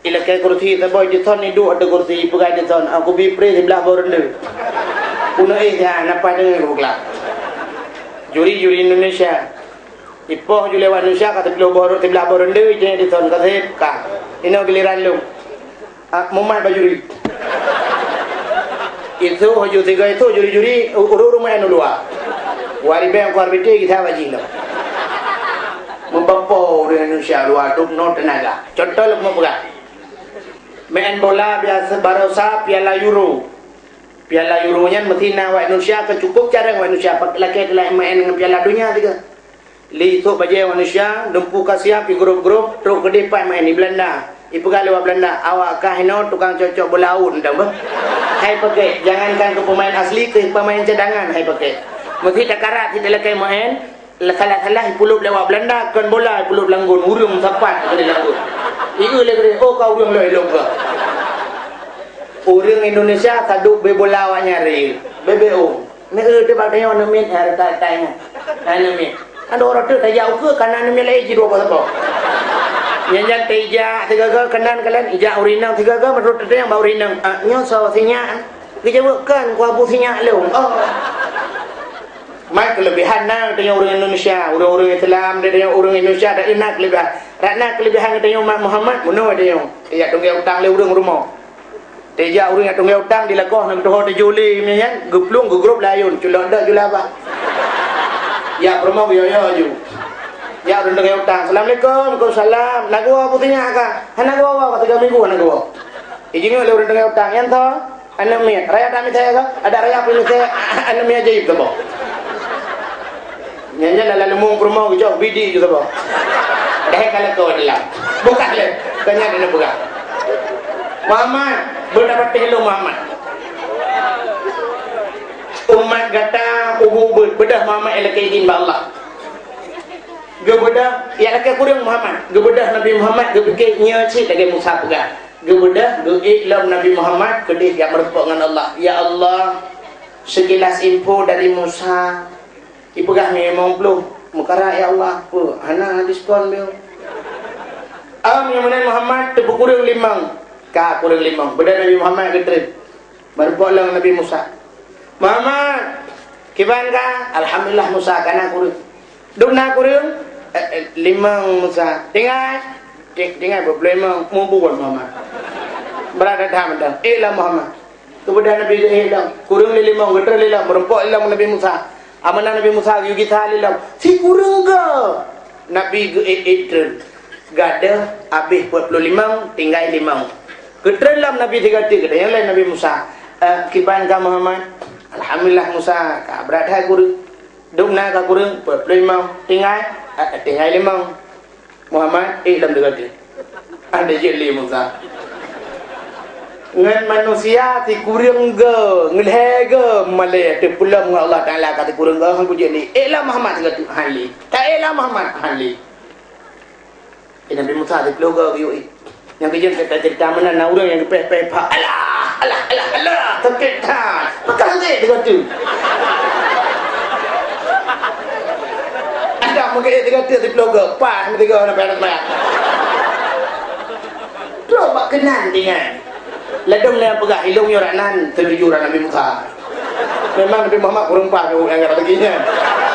ilakèe kursi saboh tison iduek ateueh kursi peugah tison, "Aku bi preh siblah boh ronde." Puna eh ya napa deungon buka. Juri-juri Indonesia. Ipoh ju lewat Indonesia ka siploh boh siblah boh ronde je tison ka sép ka. Inoe giliran lôn. Ah, mumat bak juri. Itu haju tiga itu juri-juri u-, ureueng rumah anu luwa. Wari beng kuar biti kita bak jih lom. Mubapo ureueng Indonesia luwa dum no tenaga. Contoh lôn mau peugah. Main bola biasa barosa Piala Euro. Piala Euro nyan meusi na awak Indonesia ke cukup jarang awak Indonesia pak lakèe teulak main ngon Piala Dunia tiga. Li sôk bajèe manusia, dumpeue ka siap di grup-grup, trok keudéh pat main di Belanda. Ipeugah lé awak Belanda, "Awak kah inoe tukang cok-cok bola awon, teuh beuh. Hai pakèk, jangankan keu pemain asli, keu pemain cadangan hai pakèk. Meusi takarat sit lakèe main, salah-salah ipulop lé awak Belanda, kon bola ipulop langgon, ureueng sapat keudéh langgon." Ieu lé keudéh, "Oh, ka ureueng lôn ilong ka." Ureueng Indonesia sadôk beu bola awak nyan ré, beu-beu oh. Meu teuh bak tanyoe aneuk miet, eh, retak-retak nyan. Aneuk miet. Aduh, orang tu tajak ukeue, kanan aneuk miet laén jidua boh saboh. Nyan-nyan teujak sigaga, kanan kalian, ijak ureueng inong sigaga, meurot teuntang bak ureueng inong. Ah, nyoe soe sinyak? Geujaweueb, "Kon, ku abu sinyak lôn." Oh. Mai keulebihan na tanyoe ureueng Indonesia, ureueng-ureueng Islam, tanyoe ureueng Indonesia, dan na keulebihan. Rak na keulebihan tanyoe umat Muhammad, bunoe tanyoe. Ijak tunggé utang lé ureueng rumoh. Teujak ureueng nyang tunggé utang di lakoh nang tuho teuju lé nyan, geuplueng geugrôp layôn, culok dok jula bah. Jak peurumoh geuyoe-yoe ju. Jak ureueng tunggé utang, "Assalamualaikum." "Waalaikumsalam." "Hana geuwoe peue sinyak ka?" "Hana geuwoe, ka tiga minggu hana geuwoe." Ijingeuk lé ureueng tunggé utang, "Nyan soe?" "Aneuk miet." "Raya that misai ka?" "Adak raya pih misai." "Aneuk miet ajaib saboh." Nyan-nyan lam limong peurumoh geucok bidi ju saboh. Padahai ka lakoe dalam. Bukan lé. Ka nyan na peugah. Muhammad, beunapatéh lôn Muhammad. Umat gata ubu beuet, beudôh Muhammad ilakèe idin bak Allah. Geubeudôh, ilakèe kureueng Muhammad. Geubeudôh Nabi Muhammad geupike nyoe cit lagèe Musa peugah. Geubeudôh geuék lom Nabi Muhammad keudéh jak meurumpok ngon Allah. Ya Allah, sekilas info dari Musa. Ipeugah nyoe limong ploh, meukarat ya Allah, peue hana diskon beu. Am nyang meunan Muhammad teupeukureueng limong, ka kureueng limong. Beudôh Nabi Muhammad geutreun. Meurumpok lom Nabi Musa. Muhammad, kiban ka? Alhamdulillah Musa ka na kureueng. Dum na kureueng? Eh, eh, limong Musa. Tinggai? Ting-, tinggai dua puluh limong. Mubuet Muhammad. Berat dah mantong. Eh lah Muhammad. Kemudian Nabi Ibrahim lom, kureueng lé limong, geutreun lé lom, meurumpok lé lom Nabi Musa. Amanah Nabi Musa geuyue gisa lé lom, sikureueng goe. Nabi geuék-ék treun. Gadôh habéh peuet ploh limong, tinggai limong. Geutreun lom Nabi sigoe teuk, geutanyong lé Nabi Musa, "Eh, kiban ka Muhammad?" "Alhamdulillah Musa, ka brat hai kureueng. Dum na ka kureueng, peuet ploh limong, tinggai, eh, tinggai limong." Muhammad, eh, lom deungon dia. Ada je lé Musa. Ngon manusia sikureueng goe, ngeulhèe goe, malèe teupeulom ngon Allah Taala ka sikureueng goe, han kujeuet lé. Eh, lom Muhammad sigoe teuk, han lé. Ka eh, lom Muhammad, han lé. Eh, Nabi Musa siploh goe geuyue eh. Nyang keujeuet cerita-cerita meunan na ureueng nyang geupéh-péh pha. Alah, alah, alah, alah, sakét that. Pakon sakét teuka tu. Ada meukeue teuka tu siploh goe, pah meusigoe na payah seumayang. Trok bak keunan tinggai. Ladôm lé peugah ilông nyoe rak nan, setuju rak Nabi Musa. Memang Nabi Muhammad kureueng pah nyoe nyang kata gini.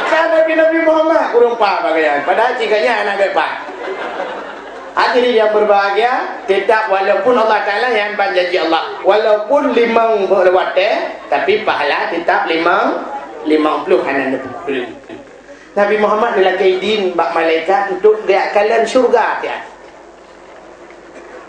Kan Nabi, Nabi Muhammad kureueng pah pakaian. Padahal cik ganya anak geuh pah. Hadirin yang berbahagia, tetap walaupun Allah Taala nyang ban janji Allah, walaupun limong watèe, tapi pahala tetap limong, limong ploh hana neupeukureueng. Nabi Muhammad neulakèe idin bak malaikat untuk geujak kalon syeuruga siat.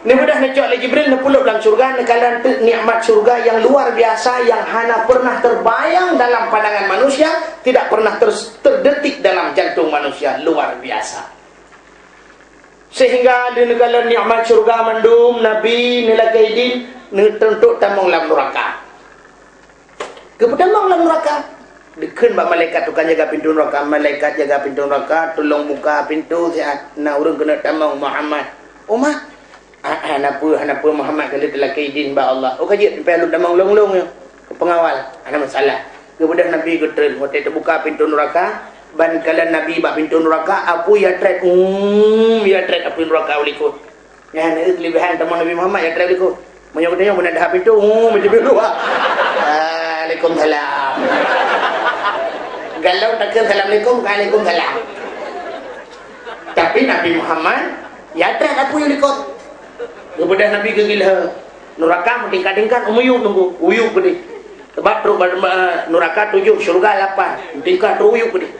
Neubeudôh neucok lé Jibril, neupulop lam syurga, neukalon teuk nikmat syurga nyang luar biasa, nyang hana pernah terbayang dalam pandangan manusia, tidak pernah ter-, terdetik dalam jantung manusia, luar biasa. Sehingga lé neukalon nikmat syurga mandum, Nabi neulakée idin, neutuntot tamong lam nuraka. Geupeutamong lam nuraka. Dikheun bak malaikat tukang jaga pintoe nuraka, "Malaikat jaga pintoe nuraka, tulông buka pintoe siat. Na ureuëng keuneuk tamong, Muhammad." "Umat?" "Ah, ah, hana peue, hana peue, Muhammad, ka lheueh teulakée idin bak Allah." "Oh, ka jeuet, pih lôn tamong lôn-lôn nyoe keu peungawal." "Hana masalah." Geubeudôh Nabi geutreun, watée teubuka pintoe nuraka, ban kalon Nabi bak pintoe nuraka, apui ya trét, um, ya trét apui nuraka u likot. Nyan, eh, keulebihan tamong Nabi Muhammad ya trép likot. Meunyoe geutanyoe beuna dahab pintoe, hu, meunyoe pintoe luwa. Waalaikumsalam. Galom takheun assalamualaikum, waalaikumsalam. Tapi Nabi Muhammad, ya trép apui u likot. Geubeudôh Nabi geugila. Nuraka meutingkat-tingkat, u miyueb teungku, u yueb keudeh. Sebab trok ba-, ba-, nuraka tujoh, syeuruga lapan. Meutingkat trok u yueb keudeh.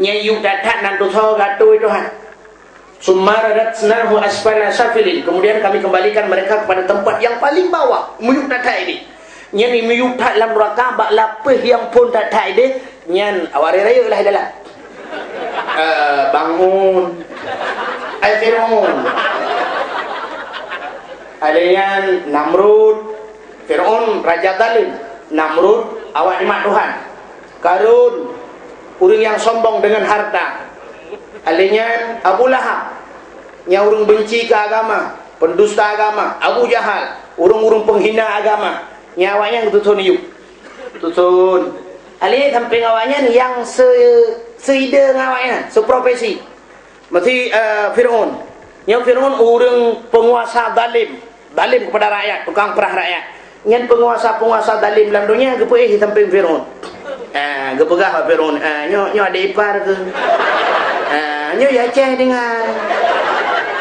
Nyang yueb that-that nan tusoe geuatô Tuhan. "Tsumma radadnahu asfala safilin." Kemudian kami kembalikan mereka kepada tempat yang paling bawah. Miyueb that-that ideh. Nyan miyueb that lam nuraka bak lapéh nyang phon that-that ideh. Nyan awak rayeuk-rayeuk lah dalam. Eh, Bangun. Ai Fir'aun. Ada nyan Namrud. Fir'aun raja zalim. Namrud awak nyan mak Tuhan. Karun, ureuëng nyang sombong deungon harta. Alèh nyan Abu Lahab, nyang ureuëng beunci keu agama, pendusta agama. Abu Jahal, ureuëng-ureuëng penghina agama. Nyan awaknyan geutuson yub. Tuson. Alèh sampéng awaknyan nyang se-, seide ngon awaknyan, seprofesi. Meusi, eh, Fir'aun. Nyoe Fir'aun ureuëng penguasa zalim, zalim kepada rakyat, tukang perah rakyat. Nyan penguasa-penguasa zalim lam dunia geupeuéh sampéng Fir'aun. Ah, geupeugah bak Fir'aun, "Ah, nyoe, nyoe adé ipar keuh. Ah, nyoe ya Aceh dengan.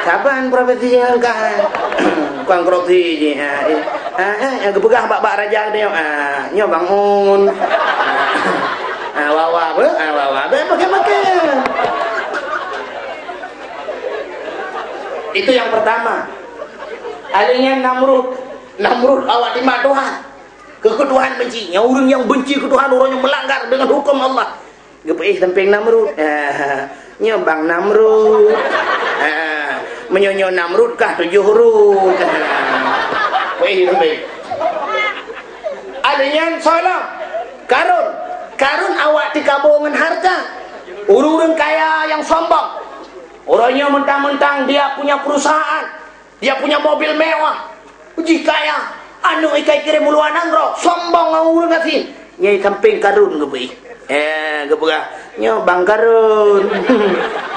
Saban profesi dengan kah. Tukang korupsi jih." Ah, eh. Ah, eh, geupeugah bak, bak raja nyoe, "Ah, nyoe Bangun." Ah, wawa beuh, ah, wawa beuh, pakai-pakai. Itu yang pertama. Alèh nyan Namrud. Namrud awak nyan mak Tuhan. Keu, keu Tuhan benci. Nyang ureuëng nyang benci keu Tuhan, ureuëng nyang melanggar dengan hukum Allah. Geupeuéh sampéng Namrud. Ah, nyoe Bang Namrud. Ah, meunyoe nyoe Namrud kah tujoh rud. Ah, peuéh sampéng. Alèh nyan soe lom? Karun. Karun awak teukabô ngon harta. Ureuëng-ureuëng kaya nyang sombong. Ureuëng nyoe mentang-mentang dia punya perusahaan, dia punya mobil mewah, jih kaya, aneuk ikai kirém u luwa nanggroe, sombong ngon ureuëng gasien. Nyan sampéng Karun geubri. Eh, geupeugah, "Nyoe Bang Karun."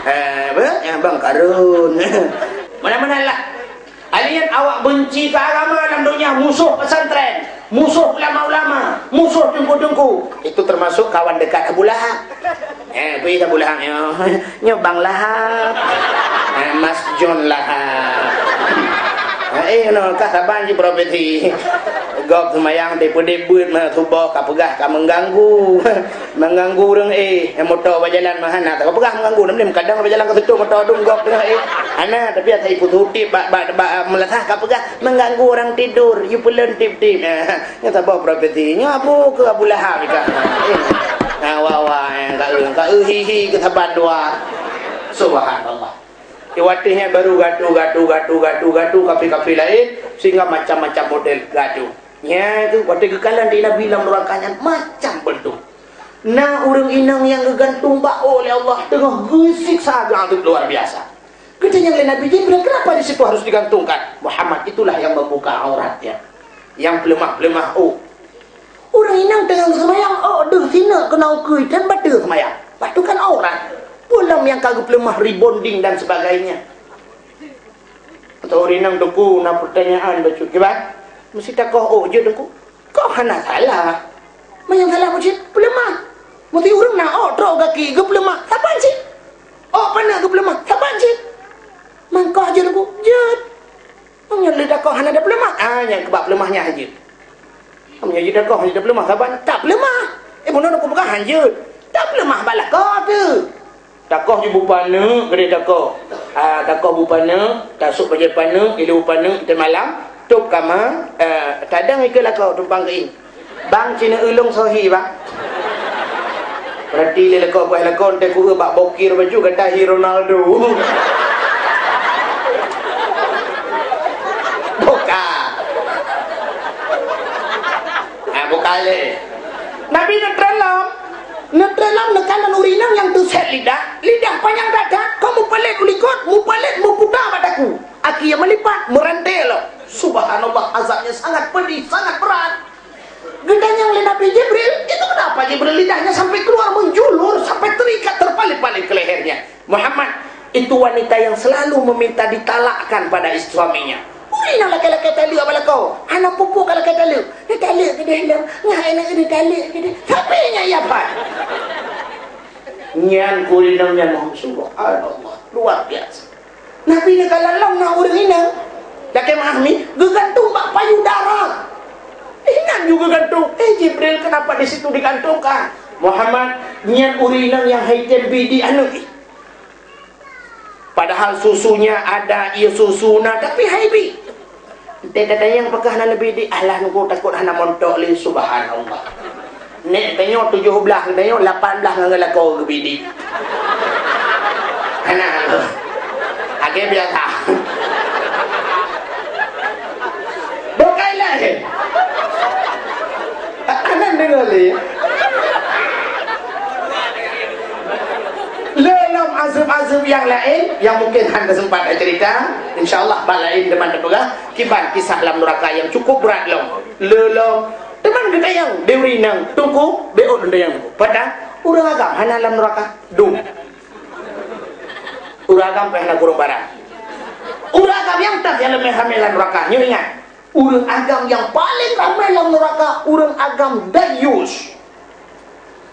Eh, apa? "Nyoe Bang Karun." Mana-mana lah. Alèh nyan awak benci keu agama lam dunia, musoh pesantren, musoh ulama-ulama, musoh teungku-teungku. Itu termasuk kawan dekat Abu Lahab. Eh, pi Abu Lahab nyoe. Nyoe Bang Lahab. Eh, Mas John Lahab. Eh, no, kah saban jih profesi. Gob seumayang, tipu debut, meusuboh ka peugah ka mengganggu. Mengganggu ureuëng, eh, moto bajalan mah hana. Ka peugah mengganggu, nam kadang bajalan ka seutôt moto dum gob teungoh, eh. Hana, tapi asai pututip bak, bak, bak, meulasah ka peugah mengganggu orang tidur, you peuleun tip-tip. Nyan saboh profesi. Nyoe Abu keu Abu Lahab ka. Eh. Ha, wa, wa, eh, ka eu, ka eu hi, hi keu saban dua. Subhanallah. Di watèe nyan baru gatu, gatu, gatu, gatu, gatu, kaphé-kaphé laén, sehingga macam-macam model gatu. Nyan keuh watèe geukalon di Nabi lam nuraka nyan macam bentuk. Na ureuëng inong nyang geugantung bak ôk lé Allah teungoh geusiksa geuazab luar biasa. Geutanyong lé Nabi Jibril, "Kenapa di situ harus digantungkan?" Muhammad, itulah yang membuka auratnya. Nyang peuleumah-peuleumah ôk. Ureuëng inong teungoh geuseumayang, ôk deuh sineuk keunoe keue dan bateue seumayang. Bah tu kan aurat. Peue lom nyang ka geupeuleumah, rebonding dan sebagainya. Atau ureuëng inong, Teungku, na peutanyaan bacut kiban. Meusti takoh ôk jeuet, Teungku. Koh hana salah. Meunyoe salah bacut, peuleumah. Meusti ureuëng na ôk trok gaki geupeuleumah, saban cit. Ôk paneuk geupeuleumah, saban cit. Mangkoh jeuet, Teungku, jeuet. Meunyoe lé takoh hana tapeuleumah, ah, nyang keubah peuleumah nyan jeuet. Meunyoe jeuet takoh, jeuet tapeuleumah, saban tapeuleumah. Eh, bunoe Teungku peugah hanjeuet. Tapeuleumah bak lakoe teuh. Takoh jeuet bupaneuk keudeh takoh. Ah, takoh bu paneuk, tasôk bajèe paneuk, ilèe bu paneuk, teumalam, tôp kama, eh, tadang ikeue lakoe tumpang keuieng. Bang, ci neueu lôn sohi, bang. Berarti lé lakoe, bah lakoe, teuh kueu bak bokir baju, gata hi Ronaldo. Buka. Ah, buka lé. Nabi neutreun lom. Neutreun lom neukalon ureueng inong nyang teusét lidah, lidah panyang that-that, kon mupeulet u likot, mupeulet muputa bak takue. Akhé meulipat, meurante lom. Subhanallah, azabnya sangat pedih, sangat berat. Geutanyong lé Nabi Jibril, "Itu kenapa Jibril lidahnya sampai keluar menjulur, sampai terikat terpalit-palit ke lehernya?" "Muhammad, itu wanita yang selalu meminta ditalakkan pada is-, suaminya." Ureueng nyang lakèe-lakèe taleuek bak lakoe, hana peue-peue ka lakèe taleuek. Neutaleuek keudeh lom, ngai aneuk neutaleuek keudeh. Tapi nyan iya pat. Nyan ureueng inong nyan, subhanallah, luar biasa. Nabi neukalon lom na ureueng inong, lakèe meu'ah mi, geugantung bak payudara. Inan ju geugantung. "Eh, Jibril, kenapa di situ digantungkan?" "Muhammad, nyan ureueng inong nyang hai tem bi di aneuk." Padahal susunya ada, ie susu na, tapi hai bi. Teuh tatanyong pakon hana neubi di, alah nunggu takot hana montok lé, subhanallah. Nèk tanyoe tujoh blaih, tanyoe lapan blaih ngon lakoe geubi di. Hana. Akhé biasa. Bukai laén. Aneuk deungoe lé. Le lom azeueb-azeueb nyang laén, nyang mungken hana sempat tacerita, insya Allah bak laén teuma tapeugah, kiban kisah lam nuraka nyang cukup brat lom. Le lom, teuma geutanyong di ureueng inong, Teungku, beuôt lôn tanyong Teungku. Pat that, ureueng agam hana lam nuraka? Dum. Ureueng agam pih hana kureueng barang. Ureueng agam nyang that nyang leumeh ramé lam nuraka. Nyoe ingat, ureueng agam nyang paleng ramé lam nuraka, ureueng agam dayus.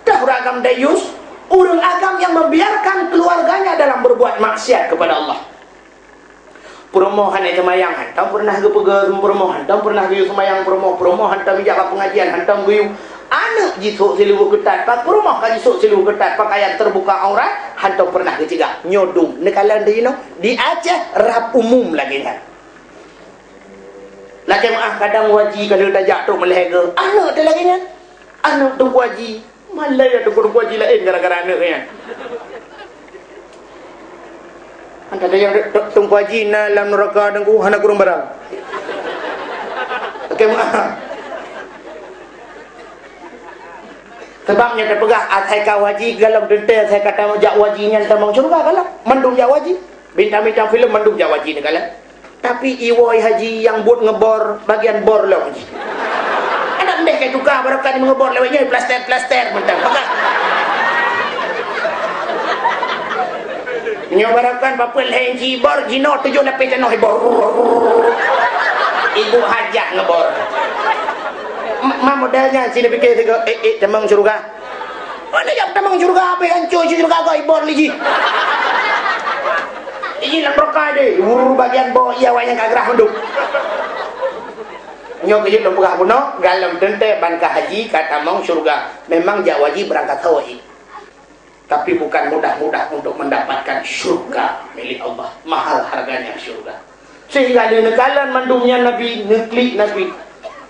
Tah ureueng agam dayus, ureueng agam nyang membiarkan keluarganya dalam berbuat maksiat kepada Allah. Peurumoh hana seumayang, hantom pernah geupeugah peurumoh, hantom pernah geuyue seumayang peurumoh, peurumoh hantom jak bak pengajian, hantom geuyue. Aneuk jisôk siluweue keutat, pat peurumoh ka jisôk siluweue keutat, pakaian terbuka aurat, hantom pernah geucegah. Nyoe dum, neukalon di inoe, di Aceh rab umum lagèe nyan. Lakèe meu'ah, kadang Haji ka lheueh tajak trok meulhèe geuh, aneuk teuh lagèe nyan. Aneuk Teungku Haji, malèe Teungku, Teungku Haji laén gara-gara aneuk nyan. Anta tanyong, Teungku Haji na lam nuraka Teungku, hana kureueng barang. Oke, meu'ah. Sabab nyan tapeugah, asai ka haji, golom teuntèe, asai ka tamong jak haji nyan tamong syeuruga, golom. Mandum jak haji. Bintang-bintang filem mandum jak haji neukalon. Tapi iwoe haji nyang buet ngeubor, bagian bor lom jih. Adak meu'ah ka tuka, barokah meungeubor lewat nyoe, plaster-plaster mantong. Maka nyoe barokah papeue lhèe inci bor, jinoe tujoh lapéh tanoh ibor. Ibu hajah ngeubor. Ma model nyan, sini pikir sigoe, eh, eh, tamong syeuruga. Mana jak tamong syeuruga, habéh hancô syeuruga kau ibor lé jih. Ini lam rokah deh, wur bagian bawah iya awak nyang ka gerah mandum. Nyoe keuh jeuet lôn peugah bunoe, golom teuntèe ban ka haji ka tamong syeuruga. Memang jak haji beurangkat haji. Tapi bukan mudah-mudah untuk mendapatkan syurga milik Allah. Mahal harganya syurga. Sehingga lé neukalon mandum nyan Nabi, neuklik Nabi.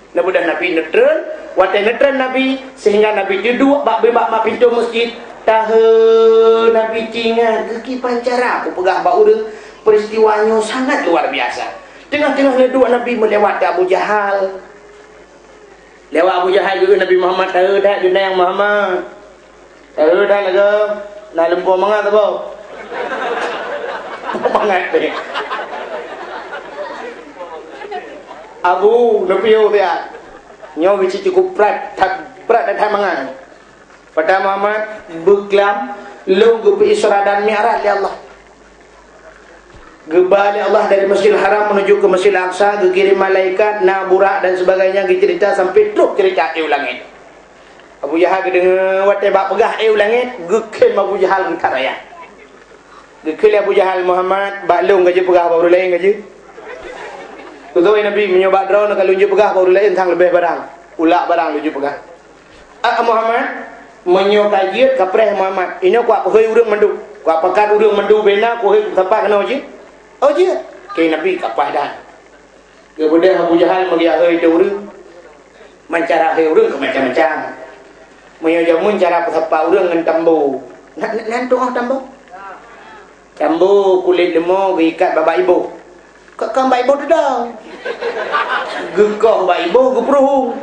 Neubeudôh Nabi neutreun, watèe neutreun Nabi, sehingga Nabi teuduek bak bak, bak pintoe meuseujid. Tahe Nabi teuingat geukiban cara kupeugah bak ureueng, peristiwa nyoe sangat luar biasa. Teungoh-teungoh neuduek Nabi meulewat Abu Jahal. Lewat Abu Jahal geukheun Nabi Muhammad, "Tahe that geunang Muhammad." "Tahe that lagèe na lumpur mangat apa?" Mangat deh. "Abu, neupiôh siat." Nyoe geucit cukup brat, that brat that mangat. Peugah Muhammad, beuklam, lôn geupeu Isra dan Mi'raj lé Allah. Geuba lé Allah dari Masjidil Haram menuju ke Masjidil Aqsa, geukirém malaikat, na burak dan sebagainya, geucerita sampai trok cerita éh u langét. Abu Jahal geudeungoe watèe bak peugah éh u langét, geukhém Abu Jahal geutaraya. Geukheun lé Abu Jahal, "Muhammad, bak lôn ka jeuet peugah, bak ureueng laén ka jeuet?" Geukheun Nabi, "Meunyoe bak droeneuh ka lôn jeuet peugah, bak ureueng laén sang leubeh barang. Ulak barang lôn jeuet peugah." "Ah, Muhammad, meunyoe ka jeuet, ka preh Muhammad. Inoe kuwak peuhôi ureueng mandum. Bak pakat ureuëng mandum bena, keuhai sapat keunoe jih. Oh jih. Keu Nabi kapah dah. Geubeudôh Abu Jahal meugeuhôi teu ureuëng. Mancara hai ureuëng keu macam-macam. Meunyoe jameun cara peusapat ureuëng ngon tambo. Nan, nan tuoh tambo? Tambo kulét leumo geuikat bak iboh. Ka, ka bak iboh teudong. Geukoh bak iboh geupeuruhung.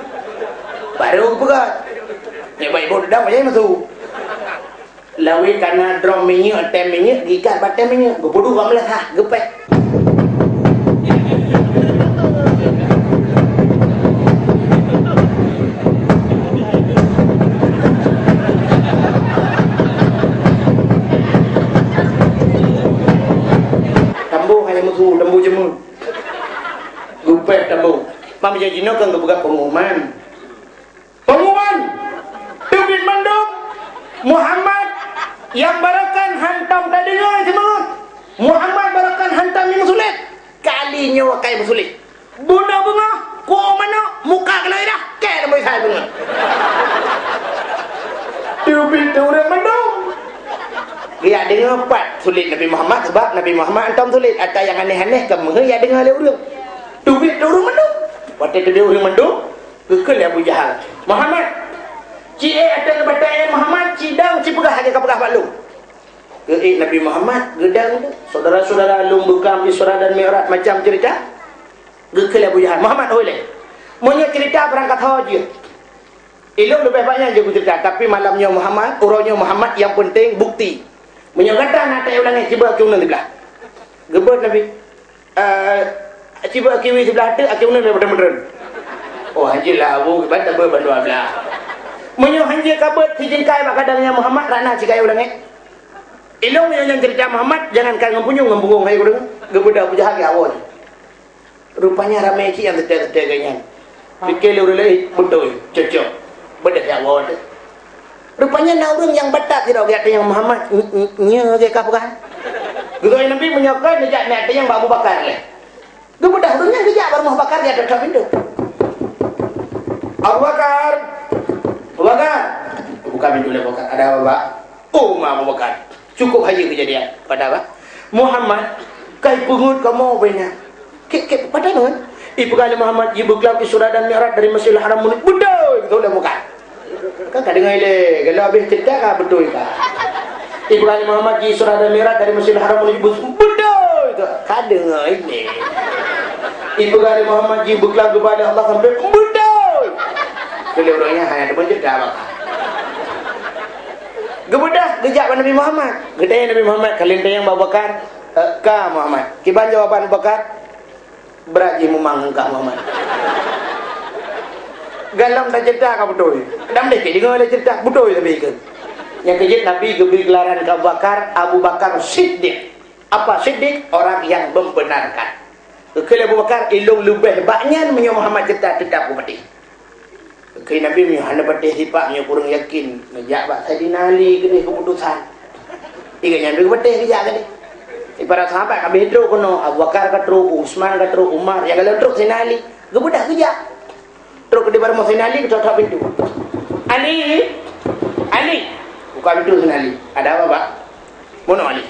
Baru geupeugah. Nyan bak iboh teudong, macam mana tu? Lawét kana drom minyeuk, tem minyeuk, geuikat bak tem minyeuk, geupeuduek bak meulasah, geupéh. Tambo hana meusu, tambo jeumeuet. Geupéh tambo. Mam janji nyoe kan geupeugah pengumuman. Pengumuman, teubiet mandum, Muhammad nyang barokan hantom tadeungoe seumangat. Muhammad barokan hantom nyang sulet. Kali nyoe akai meusulet. Bunoe beungoh, kuok manok, muka keunoe dah, kée lam beusa beungoh. Teubiet teu ureuëng mandum. Geujak deungoe pat sulet Nabi Muhammad, sebab Nabi Muhammad hantom sulet. Ata nyang aneh-aneh ka meuheuet jak deungoe lé ureuëng. Teubiet teu ureuëng mandum. Watée teubiet ureuëng mandum, geukheun lé Abu Jahal, "Muhammad, ci ék ateueh batée Muhammad, ci dong, ci peugah lagée ka peugah bak lôn." Geuék Nabi Muhammad, geudong tu. Syedara-syedara lôn beuklam Isra dan Mi'raj macam ceurita. Geukheun lé Abu Jahal, "Muhammad, hôi lé. Meunyoe ceurita barangkasoe jeuet. Ilôn leubeh banyak jeuet beuceurita, tapi malam nyoe Muhammad, uroe nyoe Muhammad, nyang peunteng bukti. Meunyoe gata na ateueh u langét, ci beuet keu uneun siblah." Geubeuet Nabi. Eh, ci beuet kiwi siblah teuk, akhé uneun daripada meudreun. Oh, hanjeuet lah, Abu, kiban tabeuet bandua blah. Meunyoe hanjeuet ka beuet sijeungkai bak gadang nyan Muhammad, rot na ci kayée u langét. Ilôn meunyoe nyan ceurita Muhammad, jangankan ngon punyueng, ngon bungong hai ureuëng. Geubeudôh Abu Jahal geuwoe. Rupanya ramé cit nyang teuntée-teuntée geuh nyan. Pike lé ureuëng laén, beutôi, cocok. Beudôh jak woe teuh. Rupanya na ureuëng nyang batat sidroe geujak tanyong Muhammad, "N-, n-, nyoe lagée ka peugah?" Geukheun Nabi, "Meunyoe kon, neujak neujak tanyong bak Abu Bakar lé." Geubeudôh ureuëng nyan geujak bak rumoh Abu Bakar, geujak trok-trok pintoe. "Abu Bakar! Abu Bakar!" Buka pintoe lé Abu Bakar. "Ada apa, Pak?" "Oh, ma Abu Bakar. Cukup hayeue keujadian." "Pada, Pak?" "Muhammad ka ipeungeuet kamoe ubé nyan." "Kek, kek, pada nyoe?" "Ipeugah lé Muhammad jibeukeulab Isra dan Mi'raj dari Masjidil Haram menuju." "Beutôi!" Beutôi dah bukan. Kan ka deungoe lé, kalau habéh ceurita ka beutôi ka. "Ipeugah lé Muhammad ji Isra dan Mi'raj dari Masjidil Haram menuju Bus-," "Beutôi!" Ka deungoe lé. "Ipeugah lé Muhammad jibeukeulab geuba lé Allah sampai." "Beutôi!" Keu lé ureuëng nyan hana teuma ceurita bak. Geubeudôh geujak bak Nabi Muhammad. Geutanyong Nabi Muhammad, ka lheueh tanyong bak Abu Bakar, "Eh, ka Muhammad, kiban jawaban Abu Bakar?" "Brat jih mumang engkah Muhammad." Galom taceurita ka beutôi. Kadang deh keu deungoe lé ceurita, beutôi tapi ikeu. Nyang keujeuet Nabi geubri geularan keu Abu Bakar, Abu Bakar Siddiq. Apa Siddiq? Orang yang membenarkan. Geukheun lé Abu Bakar, "Ilôn leubeh bak nyan meunyoe Muhammad ceurita teutap kupatéh." Keu Nabi meunyoe hana patéh sipak, meunyoe kureueng yakin, neujak bak Saidina Ali keudeh keuputosan. Iga nyan deuh patéh geujak keudeh. Di para sahabat ka habéh trok keunoe, Abu Bakar ka trok, Utsman ka trok, Umar, nyang galom trok Saidina Ali. Geubeudôh geujak. Trok keudeh bak rumoh Saidina Ali, geutok-tok pintoe. "Ali! Ali!" Buka pintoe Saidina Ali. "Ada apa, Pak?" "Bunoe Ali."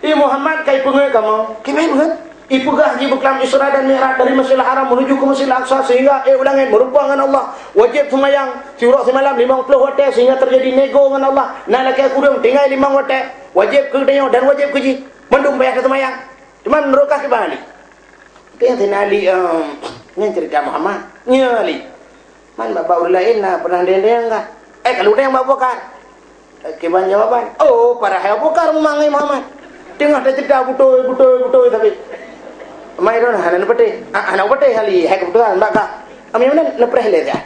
"Ih Muhammad, ka ipeungeuet kamoe." "Kiban ipeungeuet?" "Ipeugah jibeukeulab Isra dan Mi'raj dari Masjidil Haram menuju ke Masjidil Aqsa sehingga ék u langét meurumpok ngon Allah. Wajéb seumayang siuroe simalam limong ploh watée sehingga teujadi nego ngon Allah. Na lakée kureueng tinggai limong watée. Wajéb keu geutanyoe dan wajéb keu jih. Mandum payah taseumayang. Teuma meunurot kah kiban Ali?" Keu nyang Saidina Ali, em, nyan ceurita Muhammad. Nyoe Ali. Man bak-bak ureuëng laén na pernah deng-deng kah? Eh, ka lheueh deng bak Abu Bakar. Kiban jawaban. Oh, padahai Abu Bakar mumang ngon Muhammad. Teungoh taceurita beutôi, beutôi, beutôi tapi. Mai droen hana neupatéh. Ah, hana neupatéh Ali, hai keuputosan bak kah. Ami meunan neupreh lé dah.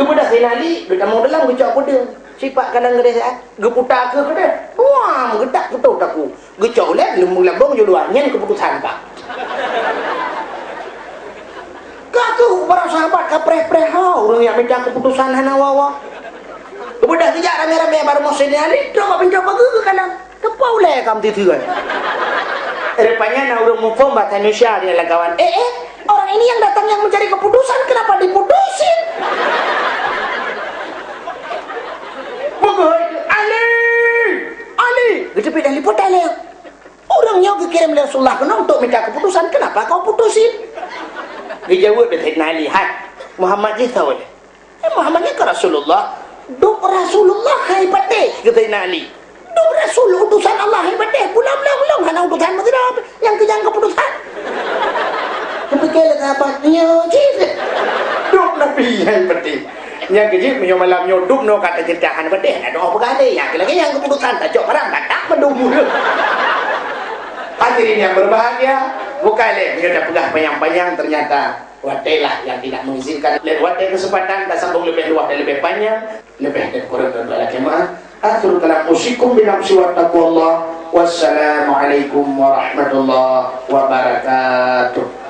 Geubeudôh Saidina Ali, geutamong dalam geucok peudeueng. Sipak kadang geudeh siat, geuputa keu keudeh. Buam, geutak putôh takue. Geucok ulée, leumbung labong juluan, nyan keuputosan, Pak. Ka keuh para sahabat ka preh-preh ha, ureuëng nyang mita keuputosan hana wa-wa. Geubeudôh geujak ramé-ramé bak rumoh Saidina Ali, trok bak pintoe pageue geukalon. Teupeu ulée ka meuteuteue. Rupanya na ureuëng muphom bahasa Indonesia di antara kawan. "Eh, eh, orang ini yang datang yang mencari keputusan, kenapa diputusin?" Beugeuhôi, "Ali! Ali!" Geuteubiet dan liput taleueng. Ureuëng nyoe geukirém lé Rasulullah keunoe untuk minta keputusan, "Kenapa kau putusin?" Geujaweueb lé Saidina Ali, "Hai, Muhammad jih soe lé?" "Eh, Muhammad nyan kan Rasulullah." "Dub Rasulullah hai patéh," kheun Saidina Ali. "Dub Rasul utusan Allah hai patéh, pula lôn-lôn hana utusan meusidroe, nyang keu nyang keputusan." Geupike lé sahabat, "Nyoe cit. Dub Nabi hai patéh." Nyang keujeuet meunyoe malam nyoe dub noe ka teuceutah hana patéh, na doa peugah lé, nyang lagée nyang keputusan tacok barang, ka tak mandum. Hadirin yang berbahagia, bukai lé meunyoe tapeugah panyang-panyang, ternyata watée lah yang tidak mengizinkan. Lain watée kesempatan tasambung lebih luas dan lebih panjang, lebih dan kurang dan lakée meu'ah. Akhirul kalam, usikum binafsi wa taqwallah. Wassalamualaikum warahmatullahi wabarakatuh.